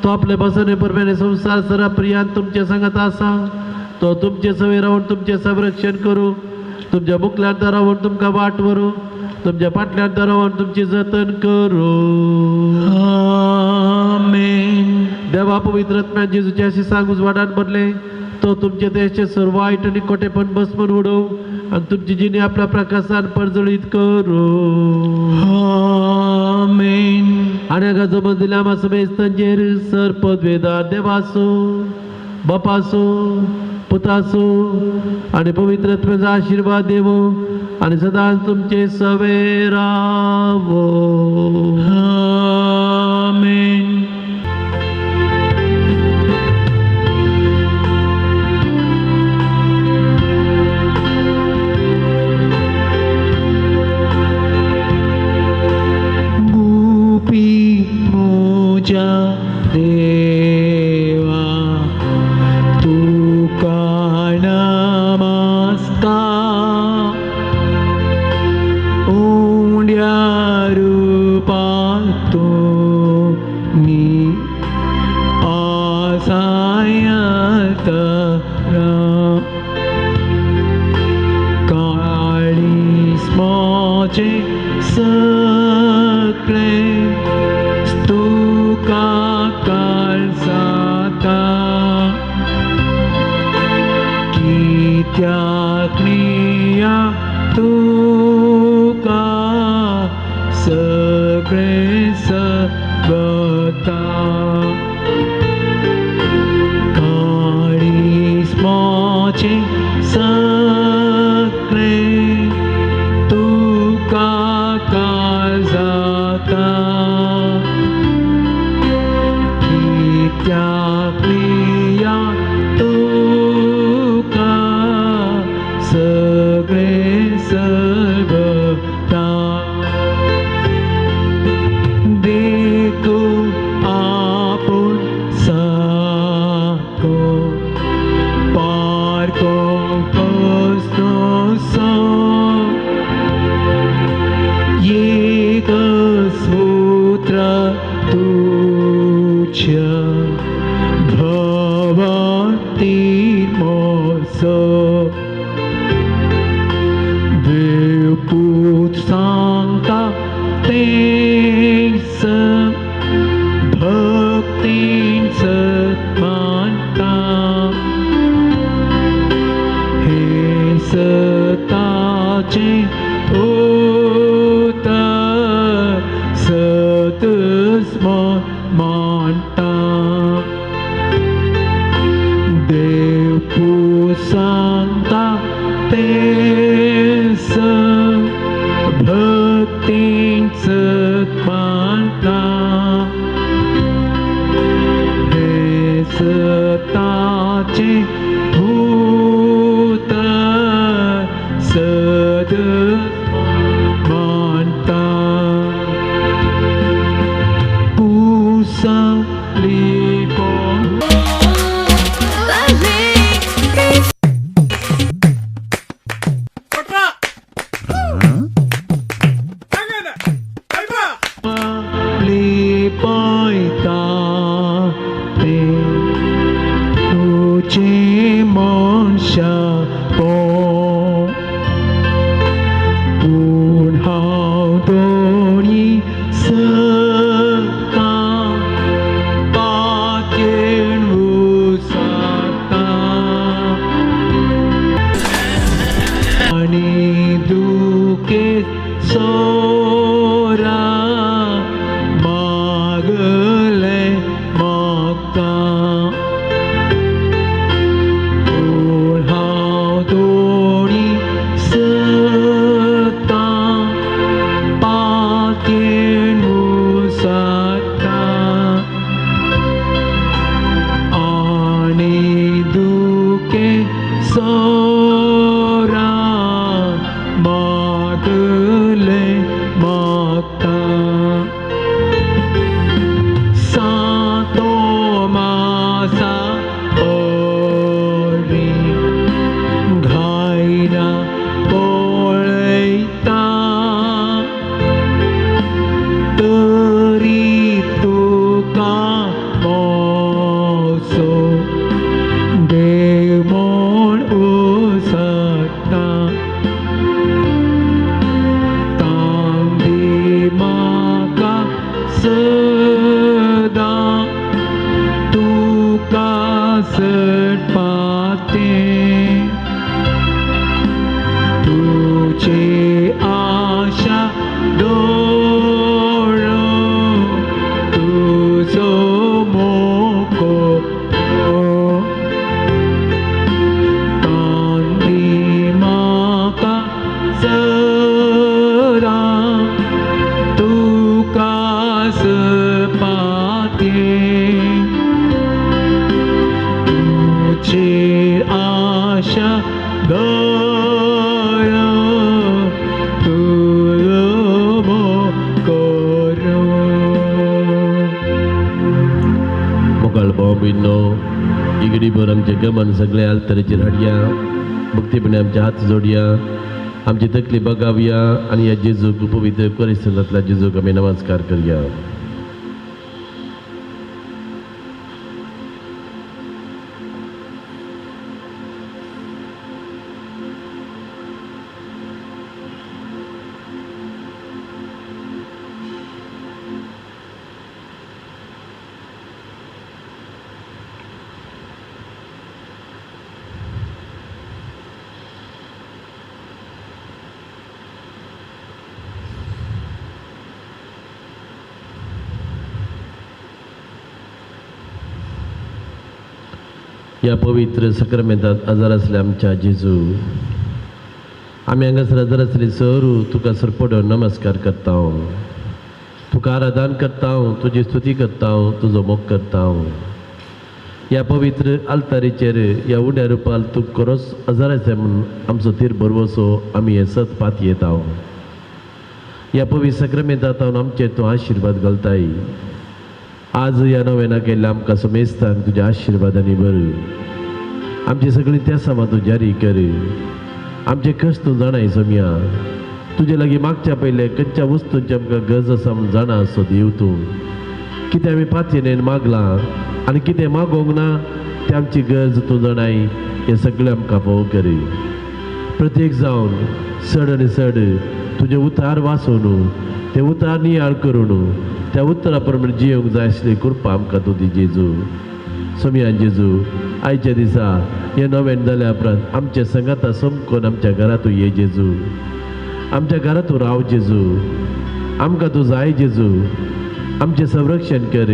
तो आपले बसने परमेने संवसार सरा प्रियान तुमचे सांगत आसा. तो तुमचे सवय रावन तुमचें संरक्षण करूं, तुमच्या मुखल्यान रावन तुमकां वाट व्हरूं, तुमच्या फाटल्यान रावन तुमची जतन करूं. आमेन. देवा पवित्र आत्म्यान जेजूचे अशें सांग उजवाडान भरले तो तुमचे देशचे सर्व वायट आनी खोटेपण भस्मन उडोवं आनी तुमची जिणी आपल्या प्रकाशान परजळीत करूं. आमेन. आनी हांगा जमन दिल्या आमा समेस्तांचेर सर पदवेदार देवाचो, बापाचो, पुताचो आनी पवित्र आत्म्याचो आशिर्वाद देवो आनी सदांच तुमचे सवे रावो. आमेन. गुपी म्हज्या देवा तुका नमस्कार. उंड्या रुपांत तुमी आसायत काळीस म्हजें सगळें तुका काळजाता. कित्याक निया तुका सगळें सगता. काळीस म्हजें सगळें तुका काळजाता. कित्याक निया तुका सगळें सगता. देखून आपूण साको पारको कसो एक सूत्र तुज्या भवती मोसो. देवपूत सांगता तेच भक्तीन सत्मानता. हे सताचें उतर सतस्म मानता. देवपूत सांगता तेच भक्तीन सत्मानता. हे सताचें भूत सद मानता. पुसली पयता ते तुजें मनशापण. मोगाळ भाव भयणो इगडी भर आमचें गमन सगळें आल्तरेचेर हाडया, भक्तीपणे आमचे हात जोडया, आमची तकली बगावया आनी ह्या जेजूक पवित्र कोरिस्तांतल्या जेजूक आमी नमस्कार करया. ह्या पवित्र सक्रामेंतांत आजार आसले आमच्या जेजू, आमी हांगासर आजार आसले सरू तुका सरपडून नमस्कार करता, तुका आराधन करता, तुजी स्तुती करता, तुजो मोग करता. ह्या पवित्र आल्तारीचेर ह्या उण्या रुपाल तूं खरोच आजार आसा म्हूण आमचो तीर बरवसो आमी हें सत पातयेता. ह्या पवित्र सक्रामेंतांत आमचेर तूं आशिर्वाद घालताय. आज ह्या नव्याना केल्ल्या आमकां समेस्तांक तुज्या आशिर्वादांनी भर. आमची सगळीं तेसां तूं जारी कर. आमचे कश्ट तूं जाणाय सोमया. तुजे लागीं मागच्या पयलें खंयच्या वस्तूंची आमकां गरज आसा म्हूण जाणा आसो देव तूं. कितें आमी पातयेन मागलां आनी कितें मागोवंक ना तें आमची गरज तूं जाणाय. हें सगळें आमकां फावो कर. प्रत्येक जावन चड आनी चड तुजें उतार वाचोवन तें उतार नियाळ करून त्या उतरा प्रमाणे जियोंक जाय आसली कृपा आमकां तूं दी जेजू. सोमया जेजू, आयच्या दिसा हें नवें जाल्या उपरांत आमच्या संगाता समकोन आमच्या घरा तूं ये जेजू. आमच्या घरा तूं राव जेजू. आमकां तूं जाय जेजू. आमचें संरक्षण कर,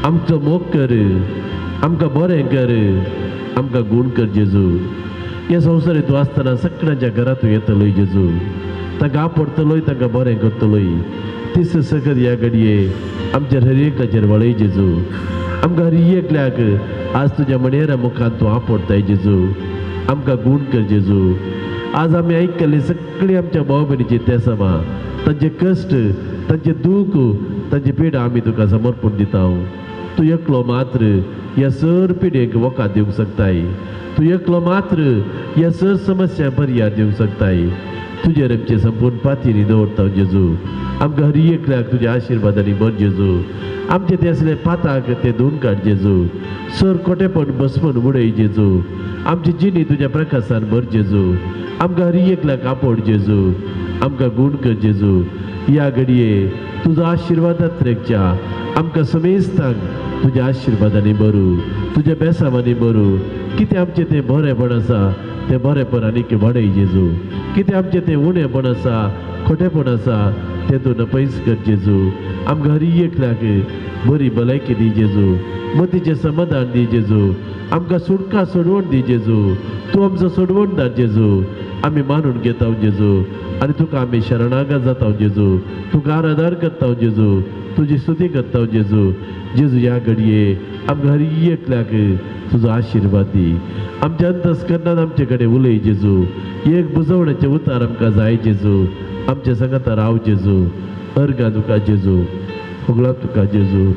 आमचो मोग कर, आमकां बरें कर, आमकां गूण कर जेजू. ह्या संवसारींत तूं आसतना सगळ्यांच्या घरा तूं येतलोय जेजू. तांकां आपडतलोय, तांकां बरें करतलोय. तीस सकत ह्या घडये आमच्या हर एकल्याचेर वळय जेजू. आमकां हर एकल्याक आज तुज्या मणेरा मुखान तूं आपडताय जेजू. आमकां गूण कर जेजू. आज आमी आयकल्ली सगळी आमच्या भाव भयणीची तेसां, तांचे कश्ट, तांचे दूख, तांची पिडा आमी तुका समर्पण दिता. तूं एकलो मात्र ह्या सर पिडेक वखद दिवंक शकताय. तूं एकलो मात्र ह्या सर समस्या पर्याय दिवंक शकताय. तुजेर आमचे संपूर्ण पातीनी दवरता जेजू. आमकां हर एकल्याक तुज्या आशिर्वादांनी भर जेजू. आमचे ते आसले पाताक ते धुवन काड जेजू. सर कोटेपण बसपण उडय जेजू. आमची जिणी तुज्या प्रकाशान भर जेजू. आमकां हर एकल्याक आपोड जेजू. आमकां गूण कर जेजू. ह्या घडये तुजो आशिर्वाद त्रेकच्या आमकां समेस्तांक तुज्या आशिर्वादांनी भरू, तुज्या बेसावांनी भरू. कितें आमचें तें बरेंपण आसा तें बरेंपण आनीक वाडय जेजू. कितें आमचें तें उणेपण आसा, खोटेपण आसा तें तूं नपयस कर जेजू. आमकां हर एकल्याक बरी भलायकी दी जेजू. मतीचें समाधान दी जेजू. आमकां सुटका सोडवण दी जेजू. तूं आमचो सोडवणदार जेजू. आमी मानून घेता जेजू आनी तुका आमी शरणागत जाता जेजू. तुका आराधन करता जेजू. तुजी स्तुती करता जेजू. जेजू ह्या घडये आमकां हर एकल्याक तुजो आशिर्वाद दी. आमच्या अंतस्करणान आमचे कडेन उलय जेजू. एक बुजवण्याचें उतार आमकां जाय जेजू. आमच्या सांगाता राव जेजू. अर्गां तुका जेजू, होगळाप तुका जेजू,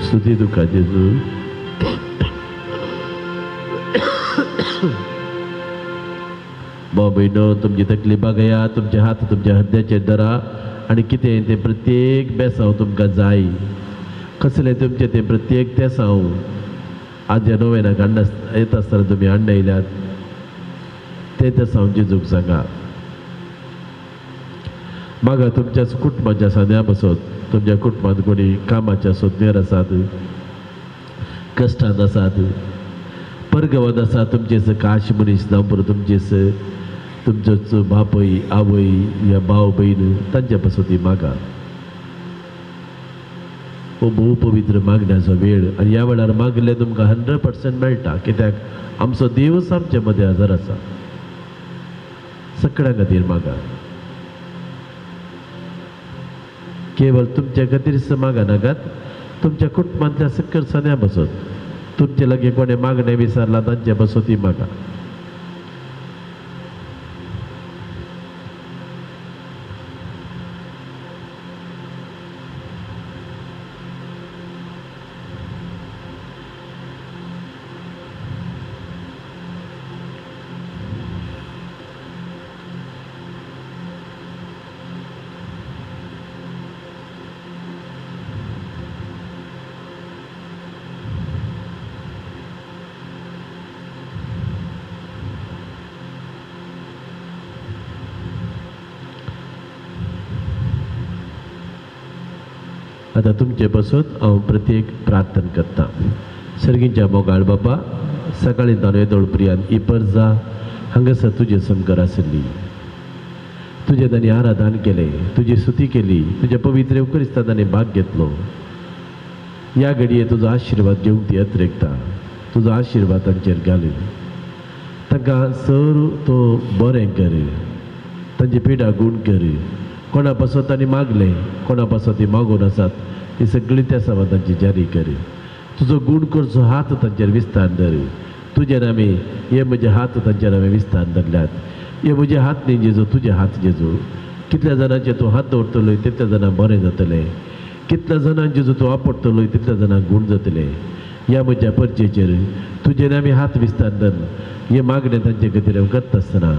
स्तुती तुका जेजू. भाव भयणो, तुमची तकली बागया, तुमचे हात तुमच्या हद्द्याचेर धरा आनी कितें तें प्रत्येक बेसांव तुमकां जाय. कसलें तुमचें तें प्रत्येक तेसांव आज ह्या नव्यानाक हाडना येता आसतना तुमी हाडून आयल्यात तें तेसांव जेजूक सांगा. मागा तुमच्या कुटुंबाच्या सांद्या बसत, तुमच्या कुटुंबांत कोणी कामाच्या सोदनेर आसात, कश्टांत आसात, परगवत आसा, तुमचेच काश मनीस जावं पुरो, तुमचेच तुमचोच बापूय आवय या भाव भयण तांच्या पासून ती मागा. हो भोव पवित्र मागण्याचो वेळ आनी ह्या वेळार मागले तुमकां 100% मेळटा. कित्याक आमचो देवच आमचे मदें हजर आसा. सगळ्यां खातीर मागा. केवळ तुमच्या खातीर मागा नाकात, तुमच्या कुटुंबांतल्या सकल सन्या बसत, तुमचे लागीं कोणें मागणें विसरलां तांचे बसत ती मागा. आतां तुमचे पासत हांव प्रत्येक प्रार्थना करतां. सर्गींच्या मोगाळ बापा, सकाळीं ताणो येदोळ प्रियान ही परजा हांगासर तुजे समकर आसली. तुजें तांणी आराधन केलें, तुजी स्तुती केली, तुज्या पवित्र उकरिस्तान तांणी भाग घेतलो. ह्या घडये तुजो आशिर्वाद घेवंक ती अत्रेकता, तुजो आशिर्वाद तांचेर घाल. तांकां सर तो बरें कर, तांची पिडा गूण कर. कोणा पासत तांणी मागलें, कोणा पासत ती मागून आसात ती सगळीं त्या समा तांची जारी कर. तुजो गूण करचो हात तांचेर विस्तार धर. तुजेर आमी हे म्हजे हात तांचेर आमी विस्तार धरल्यात. हे म्हजे हात न्ही जेजू, तुजे हात जेजू. कितल्या जाणांचे तूं हात दवरतलो तितल्या जाणांक बरें जातलें. कितल्या जाणांक जेजू तूं आपडटलो तितल्या जाणांक गूण जातलें. ह्या म्हज्या परचेचेर तुजेर आमी हात विस्तार धर. हे मागणें तांचे खातीर हांव करता आसतना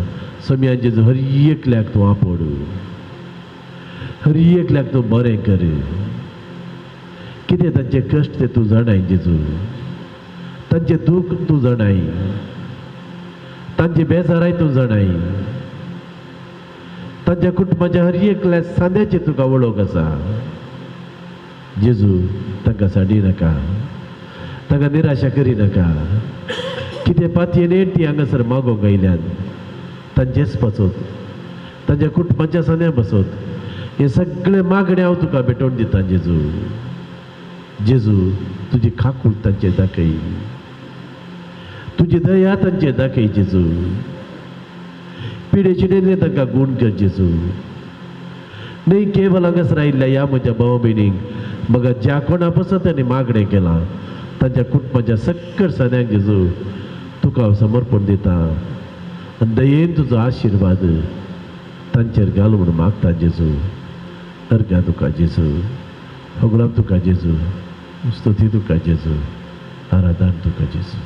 सोम्या जेजू हर एकल्याक तूं आपोड, हर एकल्याक तूं बरें कर. कितें तांचे कश्ट ते तूं जाणाय जेजू, तांचें दूख तूं जाणाय, तांचे बेजाराय तूं जाणाय. तांच्या कुटुंबाच्या हर एकल्या सांद्याचें तुका वळख आसा जेजू. तांकां साडी नाका, तांकां निराशा करी नाका. कितें पातयेन ती हांगासर मागोंक आयल्यान तांचेच पासत, तांच्या कुटुंबाच्या सांद्या पासत हे सगळे मागणे हांव तुका भेटोवन दिता जेजू. जेजू तुजी काकूळ तांचेर दाखय, तुजी दया तांचेर दाखय जेजू. पिडे चिडिल्ले तांकां गूण कर जेजू. न्हय केवल हांगासर आयिल्ल्या ह्या म्हज्या भाव भयणींक मग ज्या कोणा पासत तांणी मागणें केलां तांच्या कुटुंबाच्या सक्कड सांद्यांक जेजू तुका हांव समर्पण दिता. आनी दयेन तुजो आशिर्वाद तांचेर घाल म्हूण मागता जेजू. अर्घा तुका जेजू, होगडाप तुका जेजू, स्तुती तुका जेजू, आराधन तुका जेजू.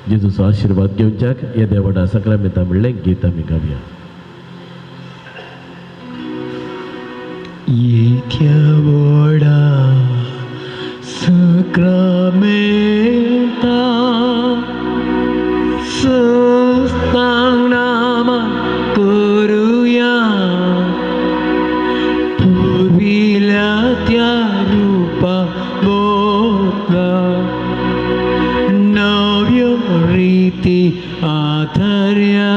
जेजूचो आशिर्वाद घेवच्याक येद्या व्हडा साक्रामेंता म्हणलें गीत आमी गावया. येत्या व्हडा साक्रामेंता सस्तांग नामा करुया, पुर्विल्या त्या रुपा बोतला नव्यो रीती आधार्या,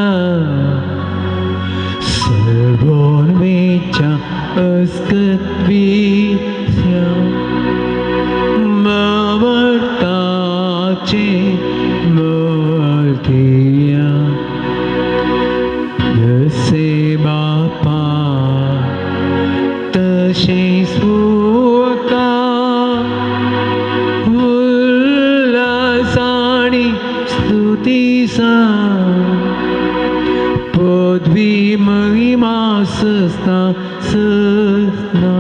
सर्वोन्मेच्या अस्कत विस्या मावर्ताचे मूर्तिया. जसे बापा तसे सुता उल्हासानी स्तुतीसा पदवी महिमा सस्ना सस्ना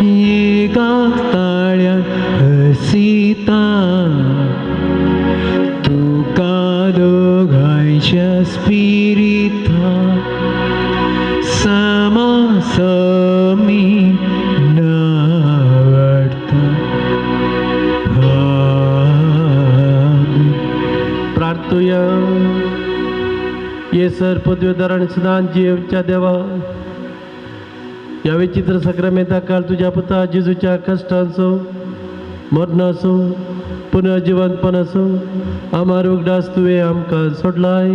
एका ताळ्यान हसिता तुका दोगांयच्या स्पिरिता समासमी नावडता. आमेन. प्रार्थुया. ये सर पदवीधर आनी सदां जियेवच्या देवा, ह्या विचित्र साक्रामेंता काल तुज्या पुता जेजूच्या कश्टांचो, मरणाचो, पुनर्जिवंतपणाचो आमार उगडास तुवें आमकां सोडलाय.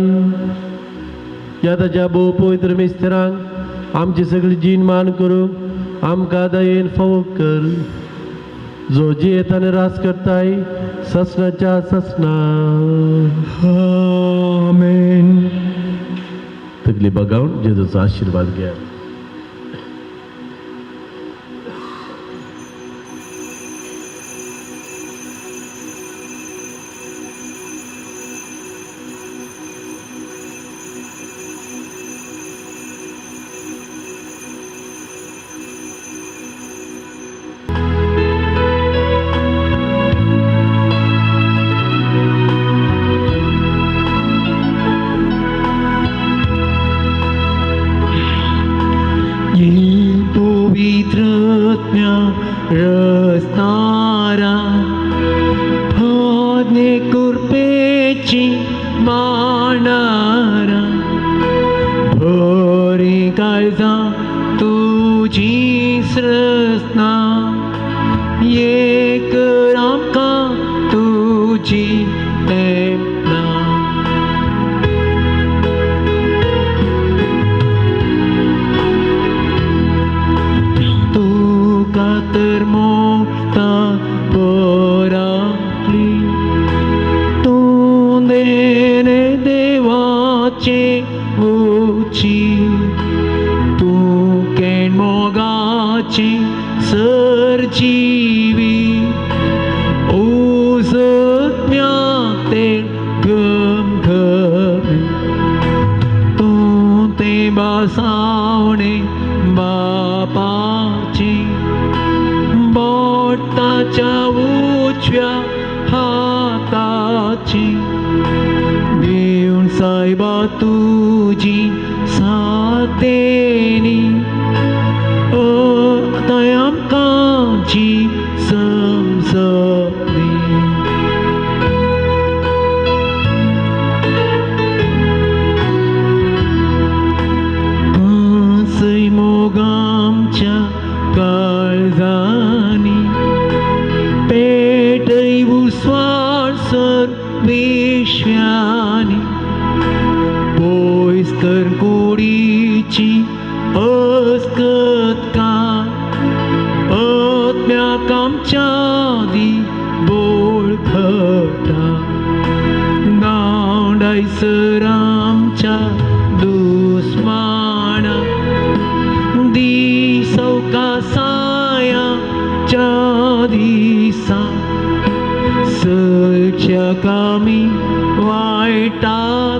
ह्या ताच्या भोव पवित्र मिस्त्रांक आमची सगळी जीण मान करूंक आमकां दयेन फावो कर, जो जियेत आनी रास करताय ससनाच्या ससना. आमेन. तकली बगावन जेजूचो आशिर्वाद घ्या. रस्तारा, होदने कुरपेची मांडोवया. काळजां तुजी सृजना एक आमकां तुजी तेंपना. तुका तर मोगता पराकली तूं देणे देवाचे उची तूं केण मोगाची सरजीवी उजत्म्या ते घमघमी तूं ते बसावणे बापाची बोटाच्या उजव्या हाताची घेवन सायबा तुजी सातेनी आतां आमकां जी समजली. कांसय मोगामच्या काळजांनी पेटय उस्वार सर विश्व्यांनी पयस कर कुडीची अस्कत का आत्म्याक आमच्या दी बोळखटा दावंडायसर आमच्या दुस्माना दी सवकासायाच्या दिसा सगळ्या कामी वायटासावन